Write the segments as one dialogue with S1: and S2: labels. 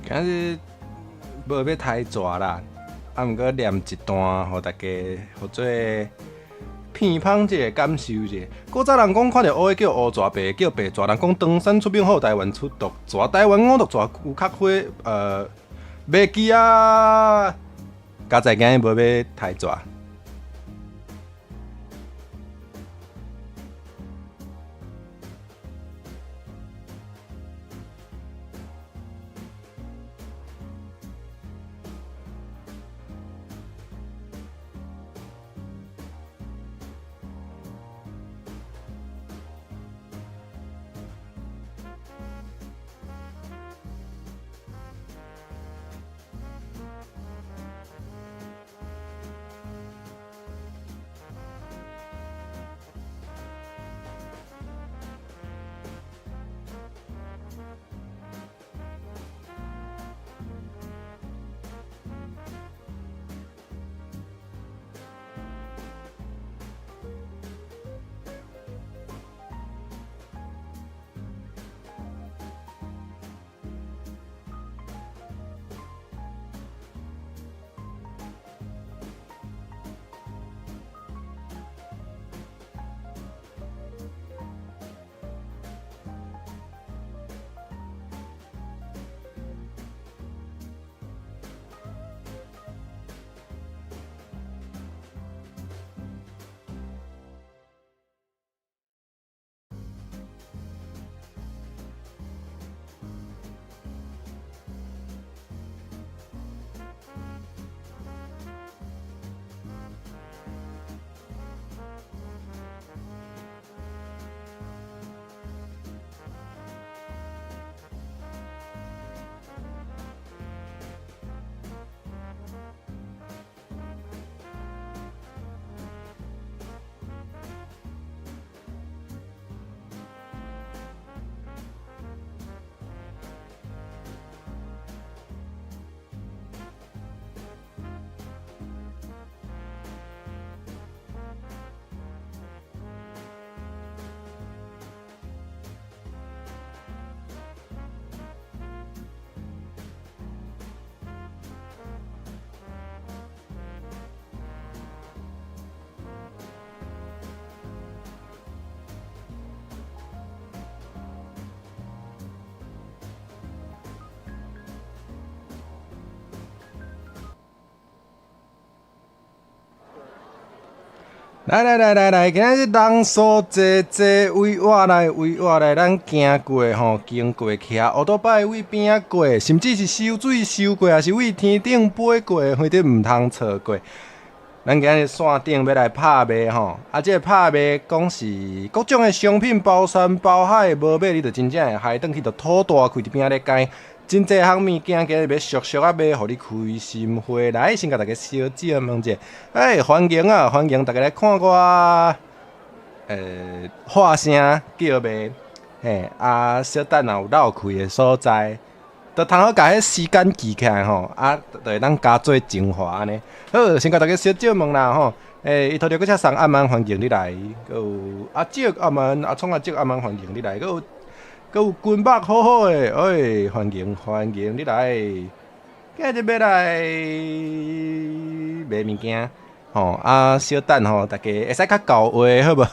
S1: 今日無欲刣蛇啦，啊，毋過念一段，予大家予做鼻芳一下，感受一下。古早人講看著烏的叫烏蛇，白的叫白蛇。人講唐山出猛虎，台灣出毒蛇，台灣五毒蛇有較花，袂記啊。佳哉今日無欲刣蛇。來來來來來，今仔日人數濟濟，為我來為我來，咱行過吼，經過騎烏托邦位邊仔過，甚至是收水收過，抑是為天頂飛過，反正毋通錯過。咱今日線頂欲來拍賣吼，啊，這个拍賣講是各種的商品，包山包海，無買你就真正會害，轉去就吐大氣佇邊仔咧改。真濟項物件，今日欲俗俗仔賣，予你開心花。來，先共大家小借問者，欸，歡迎啊，歡迎大家來看我，喊聲叫賣，嘿，啊，小等若有落開的所在，就通好共彼時間記起來吼，啊，就會當加做精華按呢。好，先共大家小借問啦吼，欸，伊拄著閣車送暗晚歡迎你來，閣有阿叔暗晚阿聰阿叔暗晚歡迎你來，閣有。閣有軍肉好好的，欸，歡迎歡迎你來，今日欲來賣物件，吼啊，小等吼，大家會使較厚話好無？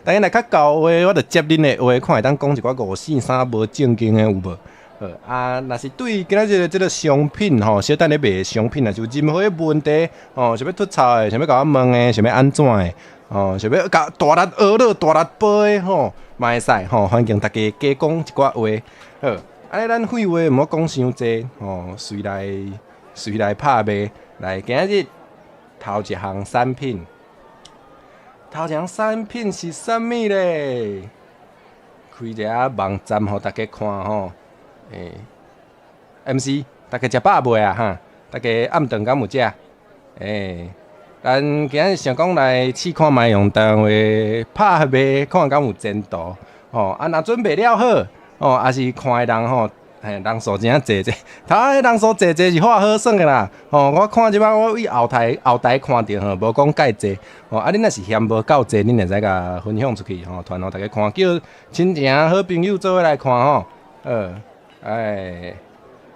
S1: 大家若較厚話，我就接恁的話，看會當講一寡五四三無正經的有無？好啊，若是對今仔日這个商品吼，小等咧賣的商品，若是有任何的問題，吼，想欲吐槽的，想欲共我問的，想欲按怎的？哦，想欲共大力學落大力播的吼，嘛會使吼，歡迎大家加講一寡話。好，按呢咱廢話毋好講傷濟吼，隨來隨來拍賣。來，今日頭一項產品，頭一項產品是啥物咧？開一下網站予大家看吼。欸，MC，大家食飽未啊？哈，大家暗頓敢有食？欸。咱今日想講來試看覓用台灣話拍賣，看敢有前途吼。啊，若準備了好吼，抑是看的人吼，嘿，人數真濟濟。頭仔彼人數濟濟是畫好耍的啦。吼，我看這擺我位後台後台看著吼，無講蓋濟吼。啊，恁若是嫌無夠濟，恁會使共分享出去吼，傳予大家看，叫親情好朋友做伙來看吼。好，哎，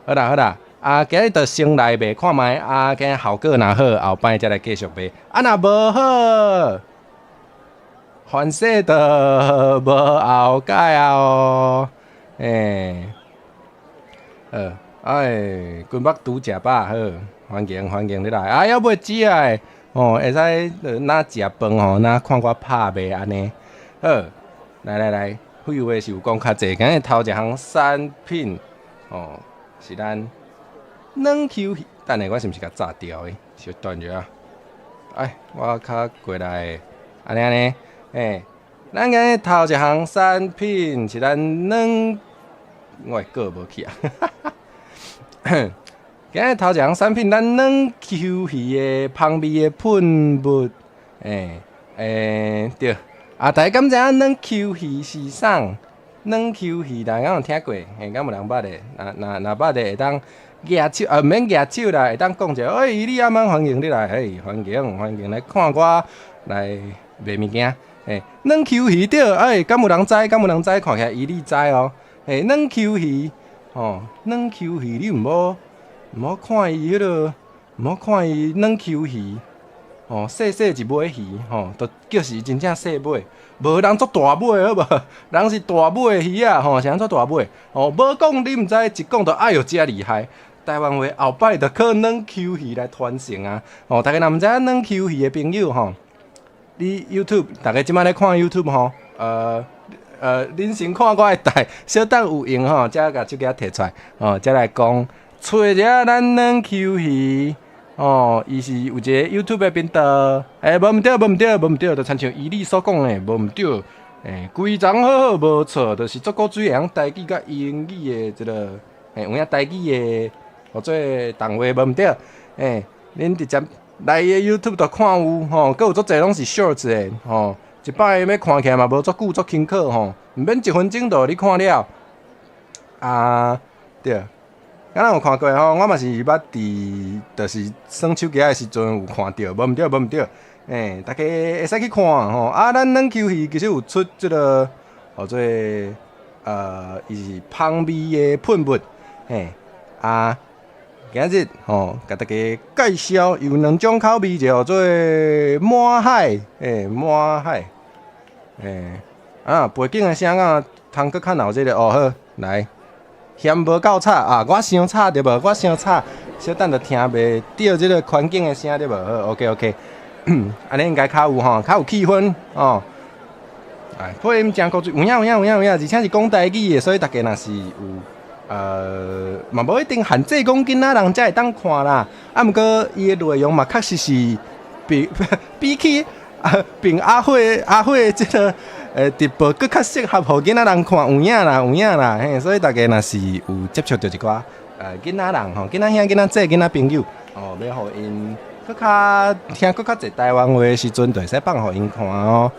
S1: 好啦好啦。啊，今日就先來賣看覓，啊，今日效果若好，後擺才來繼續賣。啊，若無好，反正就無後蓋啊哦。欸，好，哎，軍目拄食飽，好，歡迎歡迎你來。啊，猶未食的，哦，會使若食飯吼，若看我拍賣按呢。好，來來來，廢話是有講較濟，今日頭一項產品，哦，是咱軟 Q 魚，等下我是毋是共炸掉的？小等一下，哎，我較過來，按呢按呢，欸，咱今日頭一項產品是咱軟，我會過無去啊。今日頭一項產品，咱軟 Q 魚的香味的噴霧，欸欸對，啊，大家敢知影軟 Q 魚是啥？軟 Q 魚，大家敢有聽過？嘿，敢有人捌的？若若若捌的會當舉手，啊，毋免舉手啦，會當講者，欸，你阿媽歡迎你來，嘿，歡迎歡迎來看我來賣物件，嘿，軟 Q 魚對，欸，敢有人知？敢有人知？看起來伊你知哦，嘿，軟 Q 魚，吼，軟 Q 魚，你毋好毋好看伊彼个，毋好看伊軟 Q 魚，吼，細細一尾魚，吼，就叫是真正細尾，無人足大尾好無？人是大尾魚仔，吼，是按怎大尾？吼，無講你毋知，一講就哎喲，遮厲害！台灣話後擺就靠軟 Q 魚來傳承啊！吼，大家若毋知影軟 Q 魚的朋友吼，你 YouTube，大家這擺咧看 YouTube 吼，恁先看我的台，小等有閒吼，才共手機仔提出來，吼，才來講，揣一下咱軟 Q 魚，哦，伊是有一個 YouTube 的頻道，欸，無毋對，無毋對，無毋對，就親像伊你所講的，無毋對，欸，規章好好無錯，就是足古錐會曉台語佮英語的這个，欸，有影台語的，號做動畫無毋對，欸，恁直接來伊的 YouTube 就看有吼，閣有足濟攏是 shorts 的吼，一擺欲看起來嘛無足久足輕巧吼，毋免一分鐘就予你看了。啊，對，敢若有看過吼，我嘛是捌佇就是耍手機仔的時陣有看著，無毋對，無毋對，欸，大家會使去看吼。啊，咱軟 Q 魚其實有出這个，號做伊是香味的噴霧，嘿，啊。今日吼，共大家介紹有兩種口味，一個號做滿海，欸，滿海，欸，啊，背景的聲敢通閣較鬧熱哦，好，來，嫌無夠吵啊，我傷吵對無？我傷吵，小等就聽袂著這个環境的聲對無？好，OK OK，按呢應該較有吼，較有氣氛哦。哎，配音誠古錐，有影有影有影有影，而且是講台語的，所以大家若是有。嘛無一定限制講囡仔人才會當看啦。啊，毋過伊的內容嘛，確實是比比起啊，並阿慧阿慧這个直播，閣較適合予囡仔人看，有影啦，有影啦，嘿，所以大家若是有接觸著一寡囡仔人吼，囡仔兄、囡仔姊、囡仔朋友，哦，欲予𪜶閣較聽閣較濟台灣話的時陣，就會使放予𪜶看哦。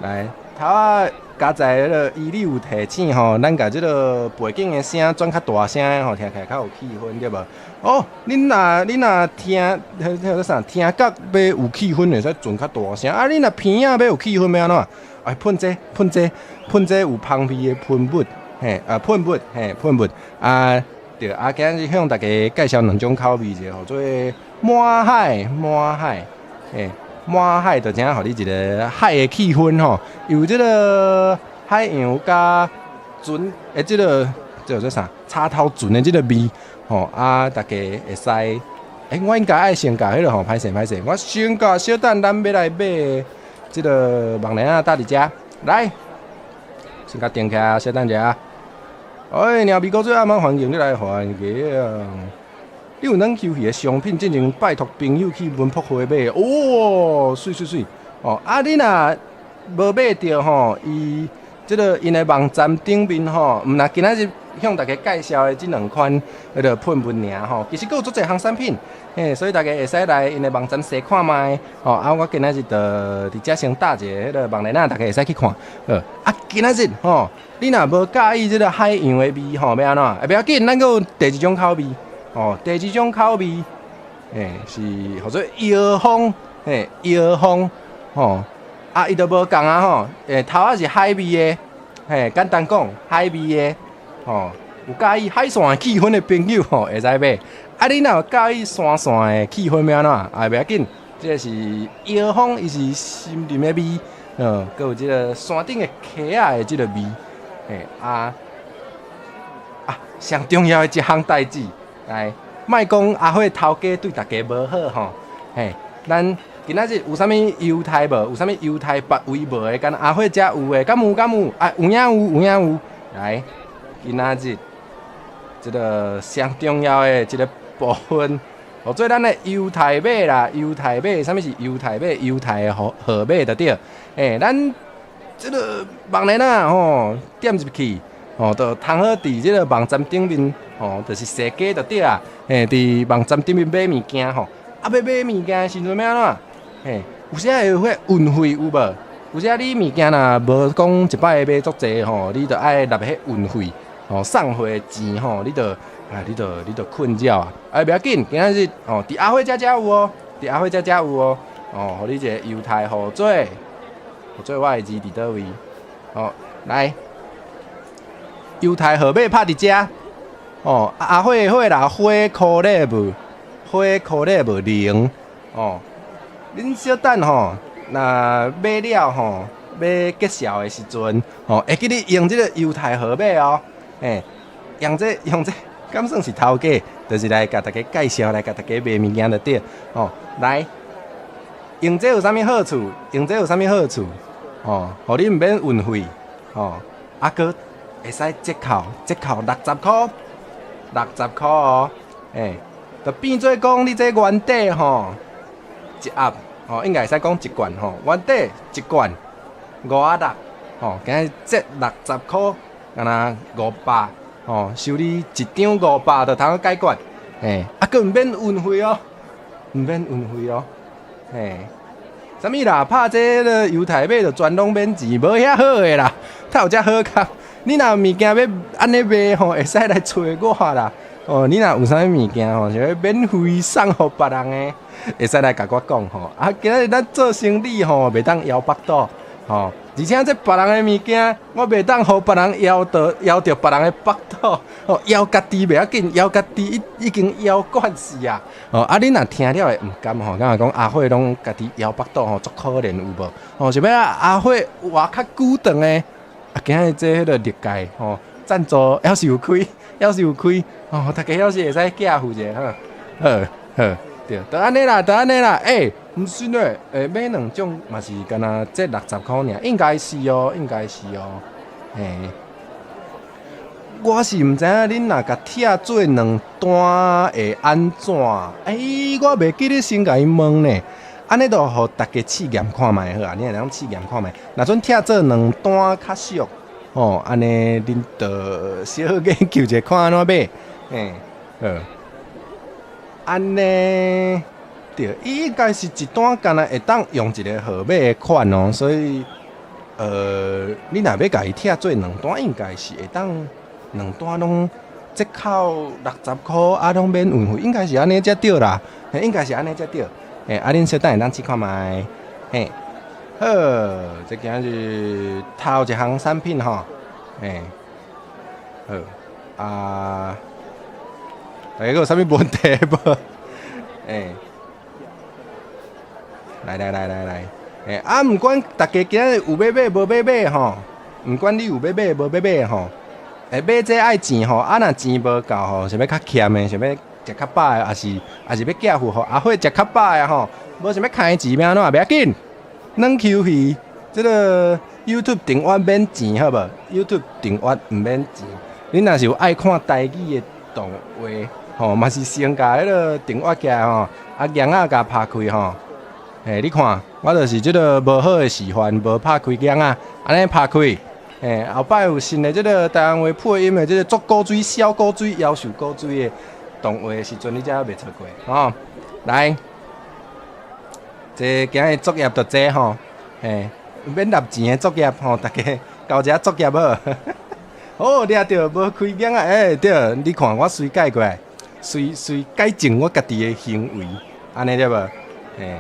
S1: 來，頭仔剛才彼个伊你有提醒吼，咱共這个背景的聲轉較大聲吼，聽起來較有氣氛對無？哦，恁若聽，彼彼叫啥？聽覺欲有氣氛，會使轉較大聲。啊，恁若鼻仔欲有氣氛欲按怎？哎，噴這噴這噴這有香味的噴霧，嘿，啊噴霧，嘿，噴霧。啊，對，啊，今日向大家介紹兩種口味，一个號做滿海滿海，嘿。滿海就正予你一个海的氣氛吼，有這个海洋佮船的這个叫做啥？插頭船的這个味吼，啊，大家會使，欸，我應該愛先共彼个吼，歹勢歹勢，我先共小等咱欲來買的這个網鏈仔搭佇遮，來，先共定起來，小等一下。哎，鳥味古錐阿媽歡迎你來歡迎。你有軟 Q 魚的商品，進前拜託朋友去文博會買，哦，媠媠媠，哦，啊，你若無買著吼，伊這个𪜶的網站頂面吼，毋但今仔日向大家介紹的這兩款彼个噴霧爾吼，其實閣有足濟項產品，嘿，所以大家會使來𪜶的網站細看覓，吼，啊，我今仔日就佇遮先搭一个彼个網鏈仔，大家會使去看，好，啊，今仔日吼，你若無佮意這个海洋的味吼，欲按怎？會不要緊，咱閣有第二種口味。哦，第二種口味，欸，是號做搖風，嘿，搖風，吼，啊，伊就無仝啊吼，欸，頭仔是海味的，嘿，簡單講，海味的，吼，有佮意海線的氣氛的朋友吼，會使買。啊，你若有佮意山線的氣氛欲按怎？啊，袂要緊，這個是搖風，伊是森林的味，閣有這個山頂的溪仔的這個味，嘿啊啊，上重要的一項代誌，來，莫講阿火頭家對大家無好吼，嘿，咱今仔日有啥物優待無？有啥物優待別位無的？干焦阿火遮有的，敢有敢有？啊，有影有，有影有。來，今仔日這個上重要的這個部分，予做咱的優待碼啦，優待碼，啥物是優待碼？優待的號碼就對。欸，咱這個網頁仔吼，點入去，吼，就通好佇這個網站頂面，吼，就是踅街就對啊。嘿，佇網站頂面買物件吼，啊，欲買物件的時陣欲按怎？嘿，有時會有彼運費有無？有時你物件若無講一擺買足濟吼，你著愛納彼運費，吼，送貨的錢吼，你著困擾啊！啊，袂要緊，今仔日吼，佇阿火遮才有哦，佇阿火遮才有哦，哦，予你一個優待予做，予做我的字佇佗位？哦，來，優待號碼拍佇遮，哦，阿火的火啦，火箍禮物，火箍禮物零，哦。恁小等吼，若買了吼，欲結數的時陣，吼，會記得用這個優待號碼哦，欸，用這，敢算是頭家，就是來共大家介紹，來共大家賣物件就對，吼，來，用這有啥物好處？用這有啥物好處？吼，予你毋免運費，吼，啊，閣會使折扣，折扣六十箍，六十箍哦，欸，就變做講你這原底吼，一盒，吼，應該會使講一罐吼，原底一罐5仔6，吼，今日折六十箍，敢若500，吼，收你一張五百就通好解決，嘿，啊，閣毋免運費哦，毋免運費哦，嘿，啥物啦？拍這个優待碼就全攏免錢，無遐好的啦，哪有遮好康？你若有物件欲按呢賣吼，會使來揣我啦。哦，你若有啥物物件吼，想欲免費送予別人的，會使來共我講吼。啊，今仔日咱做生意吼，袂當枵腹肚吼，而且這別人的物件，我袂當予別人枵著枵著別人的腹肚。吼，枵家己袂要緊，枵家己已經枵慣勢啊。哦，啊，恁若聽了會毋甘吼，感覺講阿火攏家己枵腹肚吼，足可憐有無？吼，想欲阿火活較久長的，啊，今仔日這彼个歷屆吼，贊助猶是有開，猶是有開，吼，大家猶是會使寄付者，好，好，好，對，就按呢啦，就按呢啦，欸，毋是呢，欸，買兩種嘛是敢若這六十箍爾，應該是哦，應該是哦，嘿。我是毋知影恁若共拆做兩單會按怎？欸，我袂記得先共伊問呢。按呢就予大家試驗看覓好啊，你會當試驗看覓。若準拆做兩單較俗，吼，按呢恁就小研究者看按怎買，嘿，好。按呢，對，伊應該是一單敢若會當用一個號碼的款哦，所以，你若欲共伊拆做兩單，應該是會當兩單攏折扣六十箍，啊，攏免運費，應該是按呢才對啦，嘿，應該是按呢才對。嘿，啊，恁小等會當試看覓，嘿，好，這今仔日頭一項產品吼，嘿，好，啊，大家閣有啥物問題無？欸，來來來來來，欸，啊，毋管大家今仔日有欲買無欲買吼，毋管你有欲買無欲買吼，欸，買這愛錢吼，啊，若錢無夠吼，想欲較儉的，想欲食較飽的，抑是欲寄付予阿火食較飽的吼，無想欲開錢欲按怎，袂要緊，軟 Q 去，這个 YouTube 訂閱免錢好無？YouTube 訂閱毋免錢，恁若是有愛看台語的動畫，吼，嘛是先共彼个訂閱起來吼，啊，鏡仔共拍開吼，嘿，你看，我就是這个無好的示範，無拍開鏡仔，按呢拍開，嘿，後擺有新的這个台灣話配音的這個足古錐、小古錐、夭壽古錐的動畫的時陣，你才袂錯過，吼。來，這今日作業就這吼，嘿，免納錢的作業吼，大家交一下作業好。好，掠著無開鏡仔，欸，對，你看我隨改過來，隨隨改正我家己的行為，按呢對無？嘿，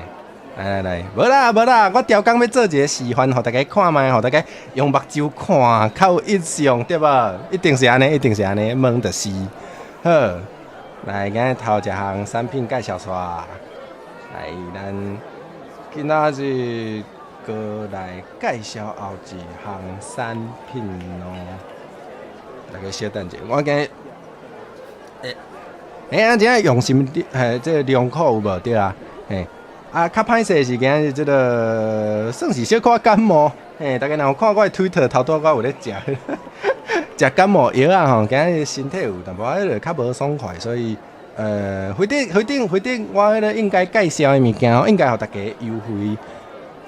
S1: 來來來，無啦無啦，我刁工欲做一个示範，予大家看覓，予大家用目睭看，較有印象，對無？一定是按呢，一定是按呢，問就是。好，來，今日頭一項產品介紹煞，來，咱今仔日閣來介紹後一項產品咯。大家小等者，我今日，欸，欸啊，真正用心，嘿，這个良苦有無？對啊，嘿。啊，較歹勢是今日這个算是小可感冒，嘿，大家若有看我的推特，頭拄仔我有咧食，食感冒藥啊吼，今日身體有淡薄仔彼个較無爽快，所以，非得非得非得，我彼个應該介紹的物件吼，應該予大家優惠、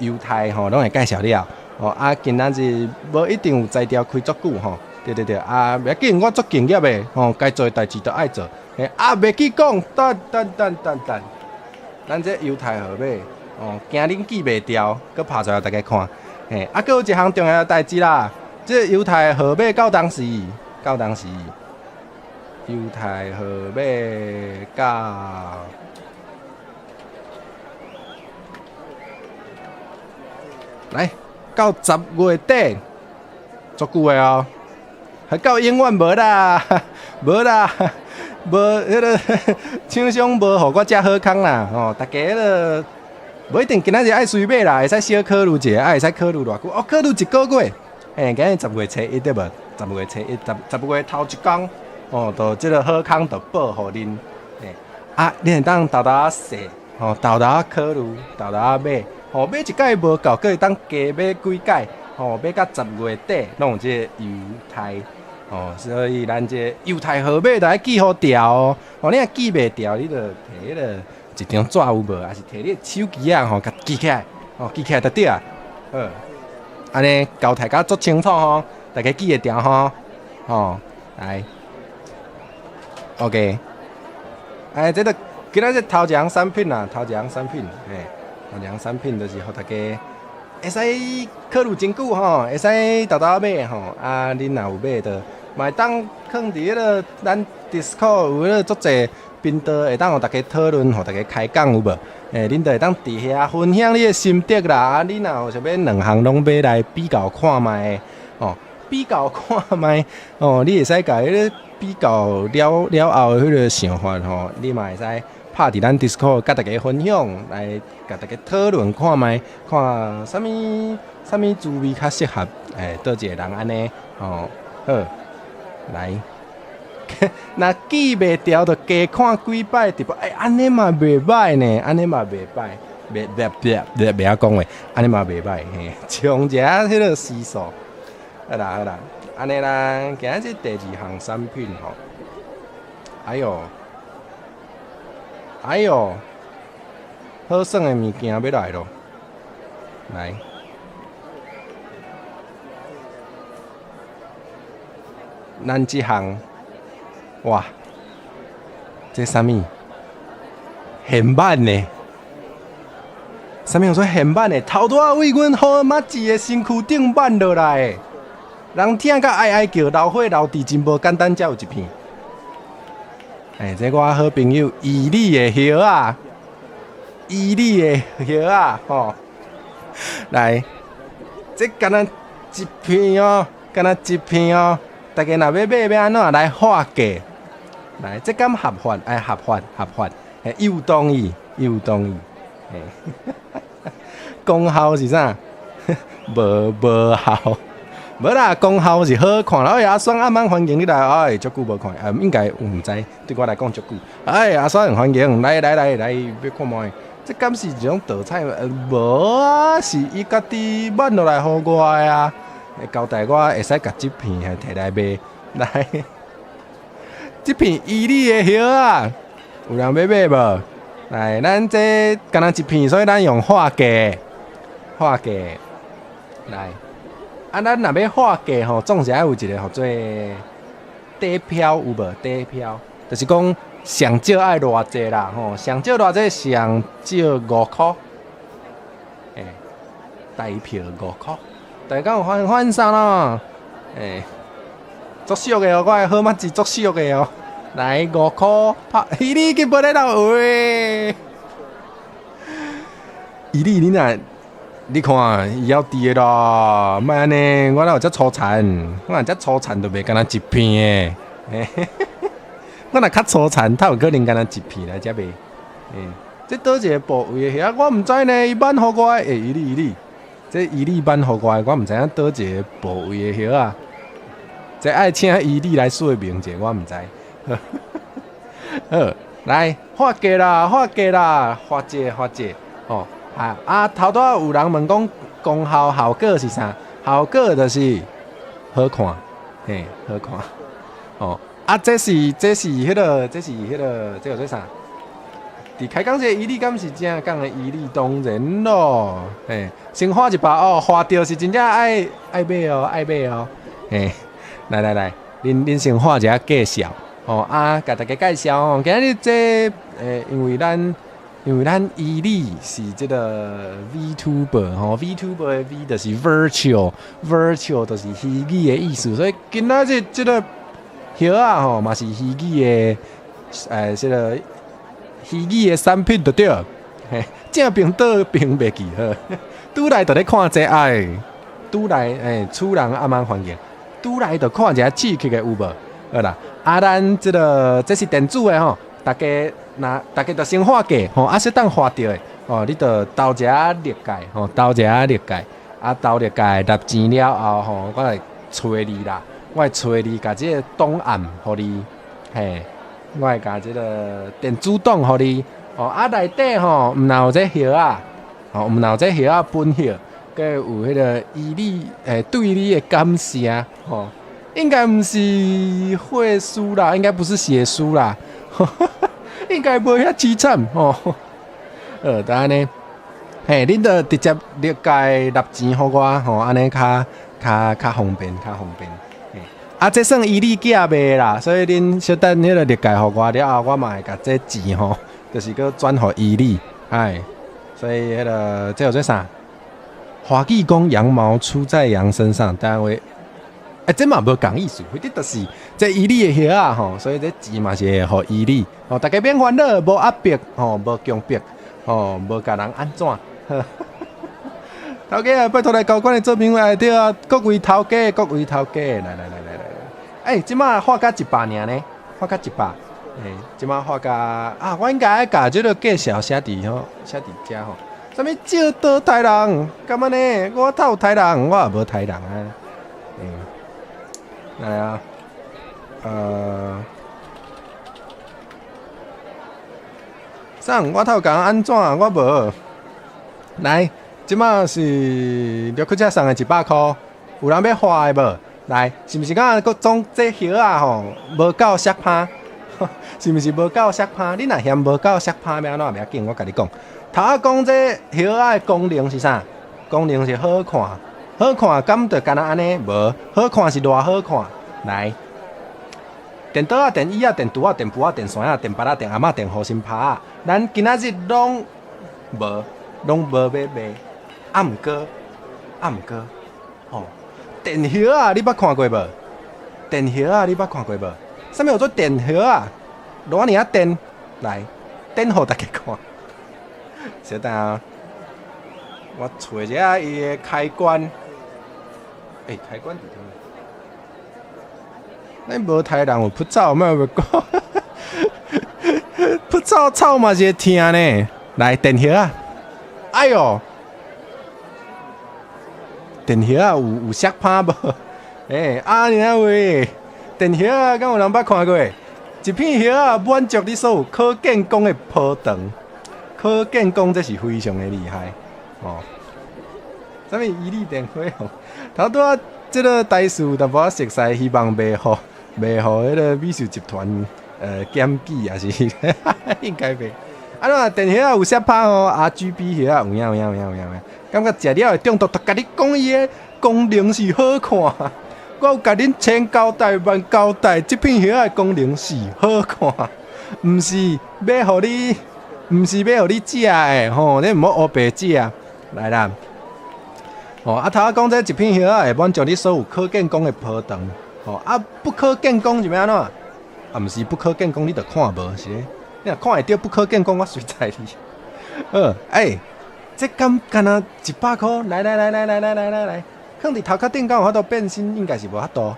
S1: 優待吼，攏會介紹了。吼，啊，今仔日無一定有才調開足久吼，對對對，啊，袂要緊，我足敬業的吼，該做的代誌都愛做，嘿，啊，袂記講，等等等等等。咱這猶太號碼，哦，驚恁記袂牢，閣拍出來予大家看。嘿，啊，閣有一項重要的代誌啦，這猶太號碼到當時，到當時，猶太號碼到，來到10月底，足久的哦，還到永遠無啦，無啦。無彼个廠商無予我遮好康啦，吼！大家彼个無一定今仔日愛隨買啦，會使小考慮一下，啊會使考慮偌久？哦，考慮一个月，嘿，今日10月初1對無？十月初一，十十月頭一工，哦，就這个好康就報予恁，嘿，啊，恁會當沓沓仔踅，吼，沓沓仔考慮，沓沓仔買，吼，買一擺無夠，閣會當加買幾擺，吼，買到十月底，攏有這个優待。哦，所以咱這猶太號碼就愛記予牢哦。哦，你若記袂牢，你就摕彼个一張紙有無？抑是摕你的手機仔吼，共記起來。哦，記起來就對啊。好，按呢交代甲足清楚吼，大家記會牢吼。吼，來，OK。哎，這个今仔日頭一項產品啦，頭一項產品，嘿，頭一項產品就是予大家。會使考慮真久吼，會使沓沓買吼。啊，恁若有買就嘛會當囥佇彼个咱 Discord 有彼个足濟頻道，會當予大家討論，予大家開講有無？欸，恁就會當佇遐分享你的心得啦。啊，你若有啥物兩項攏買來比較看覓吼，比較看覓哦，你會使共彼个比較了了後的彼个想法吼，你嘛會使。拍佇咱 Discord 佮大家分享，來共大家討論看覓，看啥物啥物滋味較適合，欸，佗一個人按呢，吼，好，來，若記袂牢就加看幾擺直播，欸，按呢嘛袂䆀呢，按呢嘛袂䆀，袂袂袂袂袂曉講話，按呢嘛袂䆀，嘿，衝一下彼个時數，好啦好啦，按呢啦，今仔日第二項產品吼，哎喲。哎喲，好耍的物件欲來囉，來，咱這項，哇，這啥物？現版的，啥物叫做現版的？頭拄仔為阮好馬子的身軀頂挽落來的，人疼甲哀哀叫，流血流滴真無簡單，才有一片。欸，這我好朋友伊里的葉仔，伊里的葉仔吼，來，這敢若一片哦，敢若一片哦，大家若欲買欲按怎來劃價？來，這敢合法？哎，合法，合法，欸，伊有同意，伊有同意，欸，功效是啥？無無效。無啦，功效是好看啦。哎，阿爽阿曼歡迎你來，哎，足久無看，啊，應該毋知，對我來講足久。哎，阿爽歡迎，來來來來，欲看覓？這敢是一種盜採？無啊，是伊家己挽落來予我的啊。交代我會使共這片摕來賣，來，這片伊里的葉仔，有人欲買無？來，咱這敢若一片，所以咱用劃價，劃價，來。啊，咱若欲劃價吼，總是愛有一個號做底標有無？底標就是講上少愛偌濟啦吼，上少偌濟，上少5箍，欸，台票5箍，大家有翻翻啥咯？欸，足俗的哦，我的號碼是足俗的哦，來5箍拍，你去無咧鬧話。伊你你若你看伊猶佇的啦，莫按呢，我哪有遮粗殘？我若遮粗殘，就袂干焦一片的。我若較粗殘，較有可能干焦一片來遮賣。欸，這佗一個部位的葉仔，我毋知呢。伊挽予我的，欸，伊你伊你，這伊你挽予我的，我毋知影佗一個部位的葉仔。這愛請伊你來說明者，我毋知。好，來發價啦，發價啦，發者發者，吼啊啊！頭拄仔有人問講功效效果是啥？效果就是好看，嘿，好看。哦，啊，這是彼個，這叫做啥？佇開講這個伊你敢是正港的伊你？當然咯，嘿，先花100哦，花著是真正愛愛買哦，愛買哦，嘿，來來來，恁先畫一下介紹，吼啊，共大家介紹吼，今日這欸，因為咱伊你是這個 VTuber 吼，VTuber 的 V 就是 virtual，virtual 就是虛擬的意思，所以今仔日這個葉仔吼嘛是虛擬的，欸，這個虛擬的產品就對，嘿，正爿倒爿袂記好，拄來就咧看這愛，拄來欸，主人阿媽環境，拄來就看一下刺激的有無？好啦，啊，咱這個這是電子的吼，大家若大家就先畫價吼，啊，適當畫著的吼，你就投一下綠界吼，投一下綠界，啊，投綠界納錢了後吼，我來揣你啦，我會揣你，共這個檔案予你，嘿。我會共這個電子檔予你，哦，啊內底吼，毋但有這葉仔，吼，毋但有這葉仔本葉，閣有彼個伊你欸對你的感謝，吼，應該毋是血書啦，應該不是血書啦，應該無遐淒慘，吼，但按呢，嘿，恁就直接綠界納錢予我，吼，按呢較較較方便，較方便。啊，這算伊你寄賣啦，所以恁小等彼個綠界予我了後，我嘛會共這錢吼，就是閣轉予伊你，哎，所以彼個這叫做啥？華語講羊毛出在羊身上，單位，欸，這嘛無仝意思，反正就是這伊你的葉仔吼，所以這錢嘛是會予伊你，吼，大家免煩惱，無壓迫，吼，無強迫，吼，無共人按怎。頭家啊，拜託來交關的做朋友來對啊，各位頭家，各位頭家，來來來來來，欸，這馬發甲100爾呢，發甲一百，欸，這馬發甲啊，我應該愛共這個介紹寫佇吼，寫佇遮吼，啥物借刀刣人，敢按呢？我透刣人，我也無刣人啊，欸，來啊，啥？我透共按怎？我無，來。這馬是陸客車送的100箍，有人欲花的無？來，是毋是感覺閣總這葉仔吼無夠摔趴？是毋是無夠摔趴？你若嫌無夠摔趴，欲按怎袂要緊，我共你講，頭仔講這葉仔的功能是啥？功能是好看，好看敢就干焦按呢？無，好看是偌好看？來，電桌仔、電椅仔、電櫥仔、電櫥仔、電線仔、電菝仔、電頷仔、電雨傘拍仔，咱今仔日攏無，攏無欲賣。啊，毋過，啊，毋過，吼，電葉仔你捌看過無？電葉仔你捌看過無？啥物叫做電葉仔？偌爾仔電？來，電予大家看。稍等啊，我揣一下伊的開關。欸，開關佇佗？咱無刣人有噗草，莫欲講。噗草草嘛是會疼呢。來，電葉仔。哎喲！電葉仔有摔趴無？欸，啊爾喂，電葉仔敢有人捌看過？一片葉仔滿足你所有可見光的波長，可見光這是非常的厲害哦。啥物伊你電火吼？頭拄仔這個台詞有淡薄仔熟似，希望袂予彼個美術集團檢舉，也是應該袂。啊，怎電葉仔有摔趴吼？RGB 葉仔有影有影有影有影，感覺食了會中毒，就共你講伊的功能是好看。我有共恁千交代萬交代，這片葉仔的功能是好看，毋是欲予你，毋是欲予你食的吼，你毋好烏白食。來啦，哦，啊頭仔講這一片葉仔會滿足你所有可見光的波長，吼啊不可見光是欲按怎？啊，毋是不可見光，你就看無是咧。你若看會著不可見光，我隨在你。好，欸，這敢敢若100箍？來來來來來來來來來，囥佇頭殼頂敢有法度變身？應該是無法度，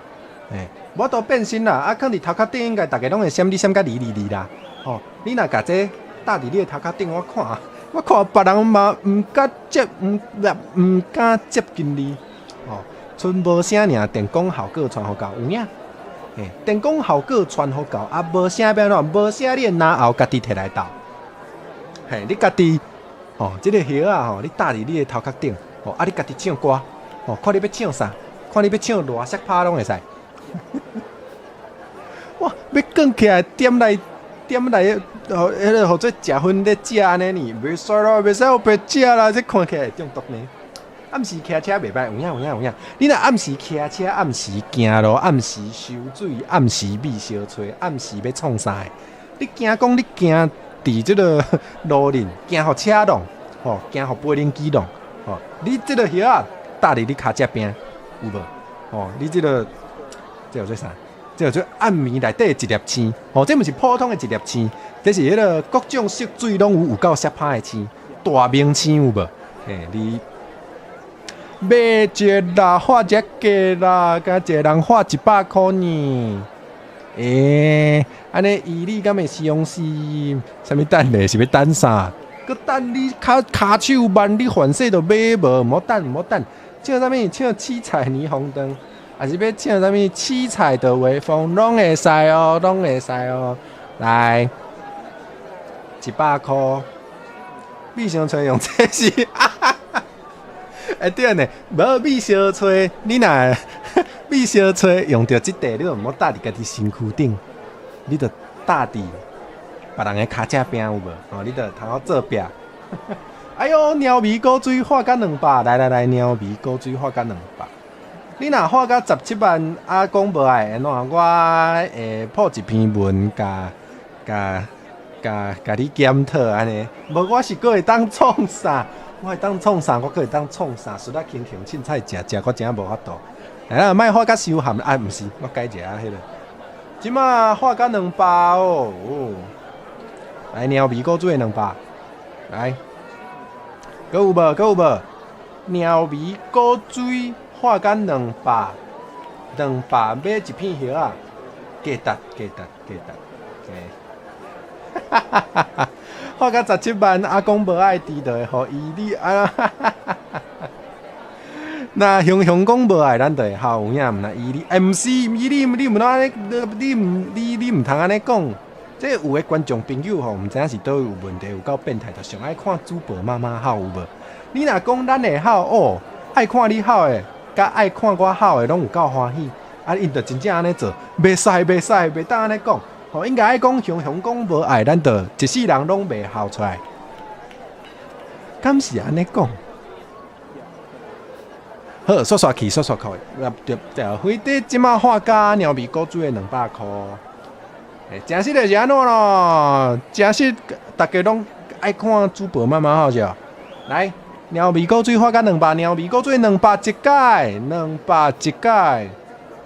S1: 嘿，無法度變身啦。啊，囥佇頭殼頂應該逐家攏會閃你閃甲離離離啦。吼，你若共這搭佇你的頭殼頂，我看，我看別人嘛毋敢接，毋毋敢接近你。吼，賰無聲爾，電光效果傳予到有影。嘿，電光效果傳予到，啊，無聲欲按怎？無聲你的嚨喉家己提來鬥。嘿，你家己，吼，這個葉仔吼，你搭佇你的頭殼頂，吼，啊，你家己唱歌，吼，看你欲唱啥，看你欲唱偌摔拍攏會使。哇，欲捲起來點來點來，吼，彼个號做食薰咧食按呢爾，袂使啦，袂使予白食啦，這看起來會中毒呢。暗時騎車袂䆀，有影有影有影。你若暗時騎車，暗時行路，暗時收水，暗時覕相揣，暗時欲創啥的？你驚講你驚佇這个路裡，驚予車挵，吼，驚予飛輪機挵，吼，你這个葉仔搭佇你跤脊邊，有無？吼，你這个這叫做啥？這叫做暗暝內底一粒星，吼，這毋是普通的一粒星，這是彼个各種色水攏有有夠摔拍的星，大明星有無？嘿，你。買一啦，畫遮價啦，敢一個人畫100箍呢？欸，按呢伊你敢會相信？啥物等咧？是欲等啥？閣等你跤跤手慢，你反勢都買無，毋好等，毋好等。唱啥物？唱七彩霓虹燈，還是欲唱啥物？七彩的微風，攏會使哦，攏會使哦。來，100箍，覕相揣用這是。欸對呢，無覕相揣，你若覕相揣用著這塊，你就毋好搭佇家己身軀頂，你就搭佇別人的跤脊邊有無？吼，你就通好做壁。哎喲，貓味古錐畫甲200，來來來，貓味古錐畫甲兩百。你若畫甲17萬，啊講無愛按怎？我會鋪一篇文，共共共共你檢討按呢。無，我是閣會當創啥？我會當創啥？我閣會當創啥？除了輕輕凊彩食食，我真正無法度。來啦，莫畫甲傷譀啊！毋是，我改一下彼个。這馬畫甲兩百哦，來貓味古錐的兩百，來，閣有無？閣有無？貓味古錐畫甲兩百，兩百買一片葉仔，價值價值價值，嘿，哈哈哈哈！畫甲十七萬，阿公無愛挃，就會予伊你啊！哈哈哈哈！若雄雄講無愛，咱就會吼有影，毋若伊你，欸，毋是，伊你你毋通按呢，你毋你你毋通按呢講。這有的觀眾朋友吼，毋知影是佗位有問題，有夠變態，就上愛看主播媽媽吼有無？你若講咱會吼哦，愛看你吼的，佮愛看我吼的，攏有夠歡喜。啊，𪜶就真正按呢做，袂使袂使，袂當按呢講。吼，應該愛講雄雄講無愛，咱就一世人攏袂吼出來。敢是按呢講？好，煞煞去，煞煞去，對對，飛碟這馬畫甲貓味古錐的200箍。欸，誠實就是按怎咯？誠實，逐家攏愛看主播媽媽吼是？來，貓味古錐畫甲兩百，貓味古錐兩百一改，兩百一改。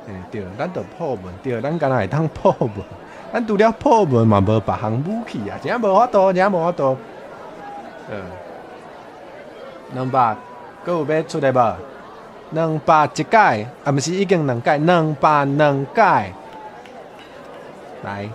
S1: 欸，對，咱就破文，對，咱敢若會當破文。咱除了破文嘛，無別項武器啊，真正無法度，真正無法度。嗯，兩百，閣有欲出的無？兩百一改，啊，毋是已經兩改，兩百兩改。來，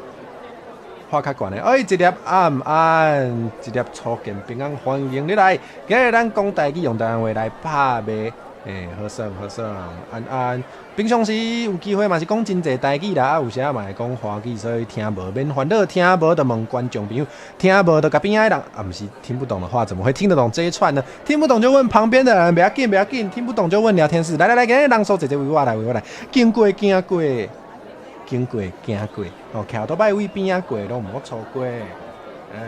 S1: 畫較懸的，哎，一粒暗暗，一粒初見平安，歡迎你來。今日咱講台語，用台灣話來拍賣，欸，好耍好耍，安安。平常時有機會嘛是講真濟台語啦，啊，有時嘛會講華語，所以聽無免煩惱，聽無就問觀眾朋友，聽無就共邊仔的人，啊，毋是聽不懂的話，怎麼會聽得懂這一串呢？聽不懂就問旁邊的人，袂要緊袂要緊，聽不懂就問聊天室。來來來，今日人數濟濟，為我來為我來，經過行過，經過行過，哦，徛倒擺位邊仔過，攏毋好錯過。欸，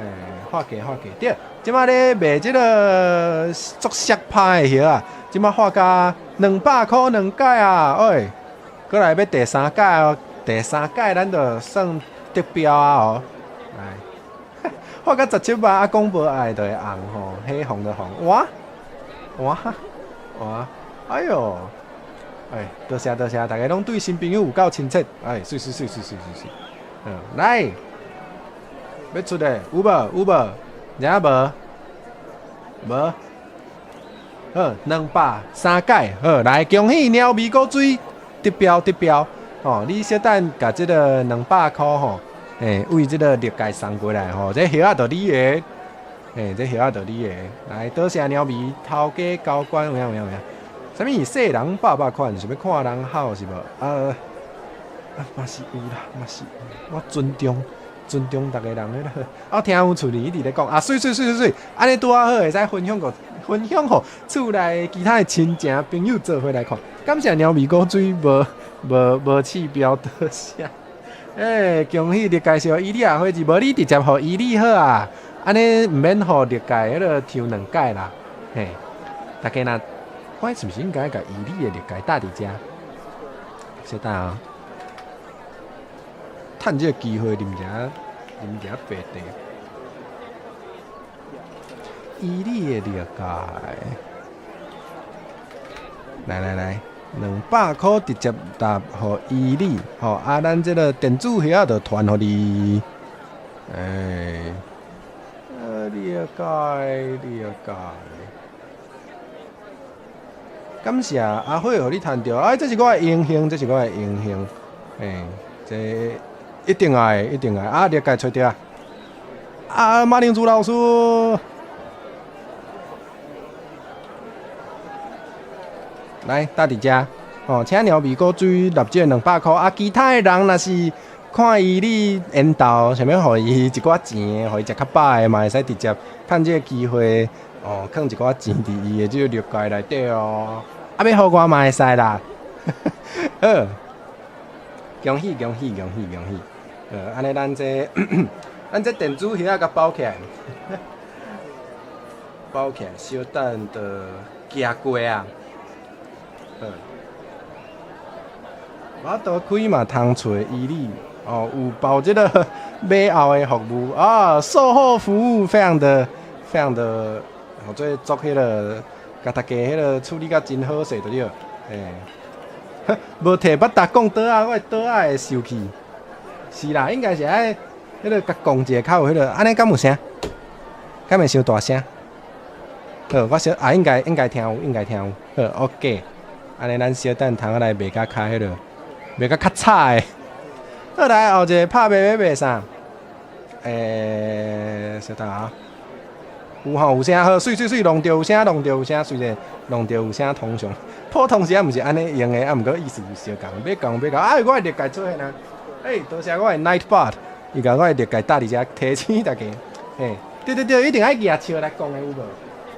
S1: 畫價畫價，對，這馬咧賣這个足摔拍的葉仔，這馬畫價200箍兩改啊，喂，過來欲第三改哦，第三改咱就算得標啊哦，來，畫甲十七萬，啊講無愛就會紅吼，黑紅的紅，哇，哇，哇，哎喲，哎，多謝多謝，大家攏對新朋友有夠親切，哎，媠媠媠媠媠媠媠，嗯，來。欲出的有無？有無？知影無？無？好，200三屆，好，來恭喜鳥味古水得標得標，吼，你小等共這个兩百箍吼，欸，為這个綠界送過來吼，這葉仔就你的，欸，這葉仔就你的，來，多謝鳥味頭家高官，有影有影有影，啥物世人百百款，是欲看人好是無？啊啊，嘛是有啦，嘛是有，我尊重。尊重逐个人彼个，啊，聽有厝裡一直咧講，啊，媠媠媠媠媠，按呢拄仔好會使分享予分享予厝內其他的親情朋友做伙來看。感謝鳥味古水無無無試標多謝。欸，恭喜你介紹伊利亞伙計，無你直接予伊利好啊，按呢毋免予歷屆彼个抽兩擺啦。嘿，大家若我是毋是應該共伊利的歷屆搭佇遮？小等啊。趁這个機會啉一啉一白茶。伊利的歷屆，來來來，200箍直接搭予伊利，吼啊！咱這个電子盒仔就傳予你。欸，歷屆歷屆，感謝阿火，予你趁著，哎，這是我的榮幸，這是我的榮幸，欸，這。一定愛，一定愛！啊，你該揣著啊！啊，馬鈴薯老師，來搭佇遮哦，請鳥味古水納這200箍啊！其他的人若是看伊你緣投，想欲予伊一寡錢的，予伊食較飽的，嘛會使直接趁這个機會哦，囥一寡錢佇伊的這个綠界內底哦。啊，欲予我嘛會使啦，好，恭喜恭喜恭喜恭喜！按呢咱這咱這電子盒仔共包起來，包起來，小等就寄過啊。好，無法度開嘛通揣伊利哦，有包這个尾後的服務啊，售後服務非常的非常的，予做足彼个，共大家彼个處理甲真好勢就對。欸，無提捌達講桌仔，我的桌仔會受氣。是啦，應該是愛彼个共講一下較有彼个，按呢敢有聲？敢會傷大聲？好，我小啊，應該應該聽有，應該聽有。好，OK，按呢咱小等通仔來賣甲較彼个，賣甲較吵的。好來，後一个拍賣欲賣啥？欸，小等啊，有吼有聲好，媠媠媠，弄著有聲，弄著有聲，雖然弄著有聲通常普通時啊，毋是按呢用的，啊，毋過意思有相仝，欲講欲講，哎，我的歷屆出現啊！欸，多謝我的 Nightbot，伊共我的歷屆搭佇遮提醒大家。嘿，對對對，一定愛舉手來講的有無？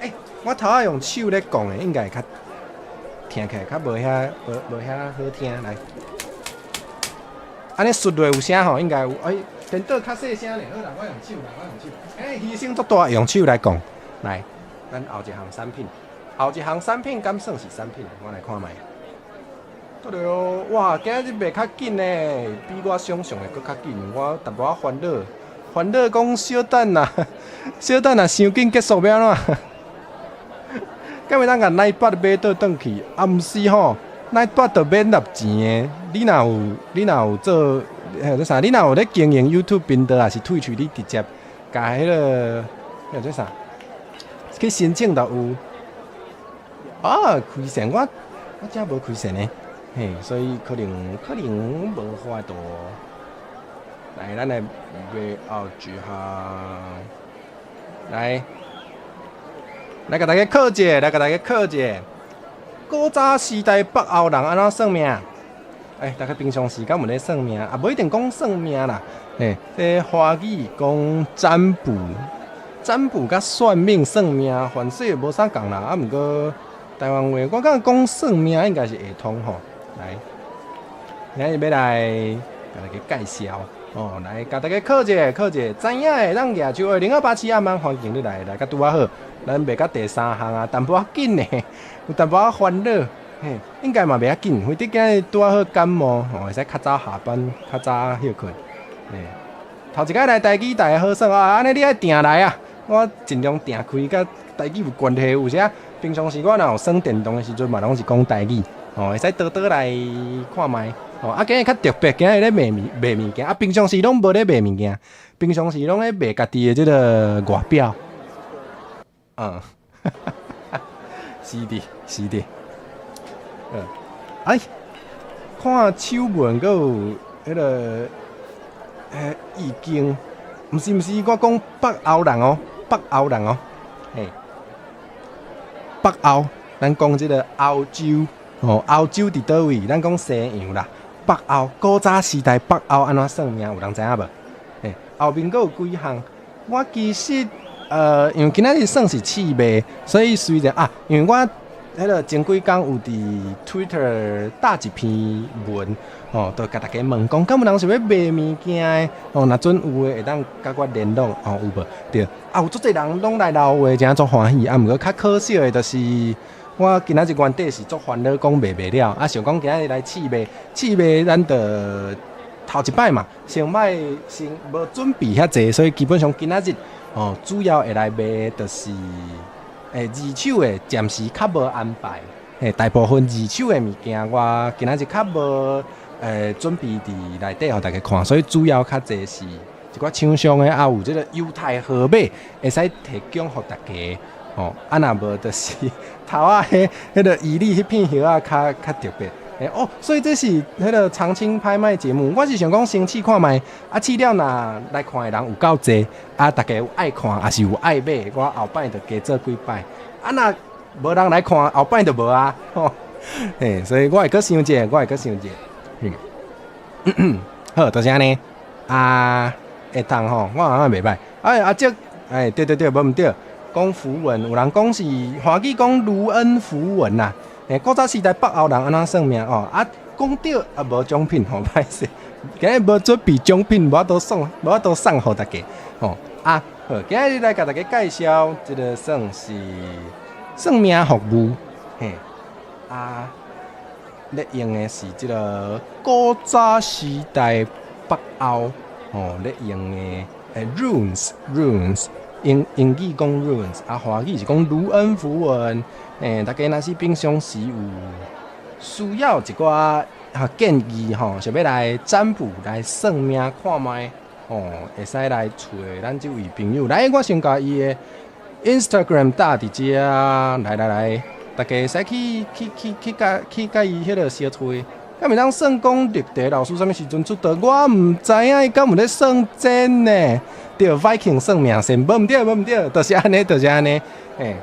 S1: 欸，我頭仔用手咧講的，應該會較聽起來較無遐無無遐好聽。來，按呢爍落有聲吼，應該有。欸，電腦較細聲咧，好啦，我用手啦，我用手。欸，犧牲足大，用手來講。來，咱後一項產品，後一項產品敢算是產品？我來看覓。對哦，哇！今日賣較緊呢，比我想象的閣較緊。我淡薄仔煩惱，煩惱講小等啊，小等啊，傷緊結束欲按怎？敢會當共 Nightbot 買倒轉去？啊，毋是吼，Nightbot 就免納錢的。你若有，你若有做，彼個啥？你若有咧經營 YouTube 頻道，抑是 Twitch，你直接共彼个，彼個啥？去申請就有。啊，開線我我遮無開線呢。嘿，所以可能可能無法度。來，咱來賣後一項，來，來共大家考一下，來共大家考一下。古早時代北歐人按怎算命？欸，大家平常時敢有咧算命？啊，無一定講算命啦。嘿，這華語講占卜，占卜佮算命算命，凡勢無啥仝啦。啊，毋過台灣話，我感覺講算命應該是會通吼。來，今日欲來共大家介紹哦，來共大家考一下，考一下，知影的咱舉手。0287暗晚歡迎你來，來甲拄仔好，咱賣甲第三項啊，淡薄仔緊呢，有淡薄仔煩惱，嘿，應該嘛袂遐緊，非得今日拄仔好感冒，吼，會使較早下班，較早歇睏，嘿，頭一擺來台語台好耍啊，按呢你愛定來啊，我盡量定開佮台語有關係，有時平常時我若有耍電動的時陣嘛，攏是講台語。哦，會使多多來看覓。哦，啊，今日較特別，今日咧賣物賣物件，啊，平常時攏無咧賣物件，平常時攏咧賣家己的這个外表。嗯，是的，是的。哎，看手文閣有彼个意境，毋是毋是，我講北歐人哦，北歐人哦，嘿，北歐，咱講這个歐洲，哦，歐洲佇佗位？咱講西洋啦，北歐古早時代北歐按怎算命？有人知影無？嘿，後面閣有幾項，我其實因為今仔日算是試賣，所以雖然啊，因為我彼个前幾工有佇 Twitter 打一篇文，吼，就共大家問講，敢有人想欲賣物件的？吼，若準有的會當佮我聯絡，吼，有無？對，啊，有足濟人攏來留話，真足歡喜。啊，毋過較可惜的就是，我今仔日原底是足煩惱講賣袂了，啊，想講今仔日來試賣，試賣咱就頭一擺嘛，先莫先無準備遐濟，所以基本上今仔日，吼，主要會來賣就是。二手的暫時較無安排，嘿，大部分二手的物件，我今仔日較無準備佇內底予大家看，所以主要較濟是一寡廠商的，啊有這個猶太號碼會使提供予大家，吼，啊若無就是頭仔彼彼个伊利彼片葉仔較較特別，哦，所以這是彼个長青拍賣節目，我是想講先試看覓，啊試了若來看的人有夠濟，啊大家有愛看，抑是有愛買，我後擺就加做幾擺。啊若無人來看，後擺就無啊，吼，嘿，所以我會閣想者，我會閣想者，嗯，好，就是按呢，啊，會當吼，我感覺袂䆀，哎，阿叔，哎，對對對，無毋對，講符文，有人講是華語講盧恩符文啦。欸，古早時代北歐人按怎算命哦？啊，講著啊無獎品吼，歹勢，今日無準備獎品，無法度送，無法度送予大家吼。啊，好，今日來共大家介紹這个算是算命服務，嘿，啊，咧用的是這个古早時代北歐吼咧用的runes runes，英語講 runes，啊，華語是講盧恩符文。欸，大家若是平常時有需要一寡建議吼，想欲來占卜、來算命看覓吼，會使來揣咱這位朋友。來，我先共伊的 Instagram 打佇遮，來來來，大家會使去去去去共去共伊彼个相揣。敢會當算講綠茶老師啥物時陣出道？我毋知影伊敢有咧算真呢？對，Viking 算命線，無毋對，無毋對，就是按呢，就是按呢，嘿。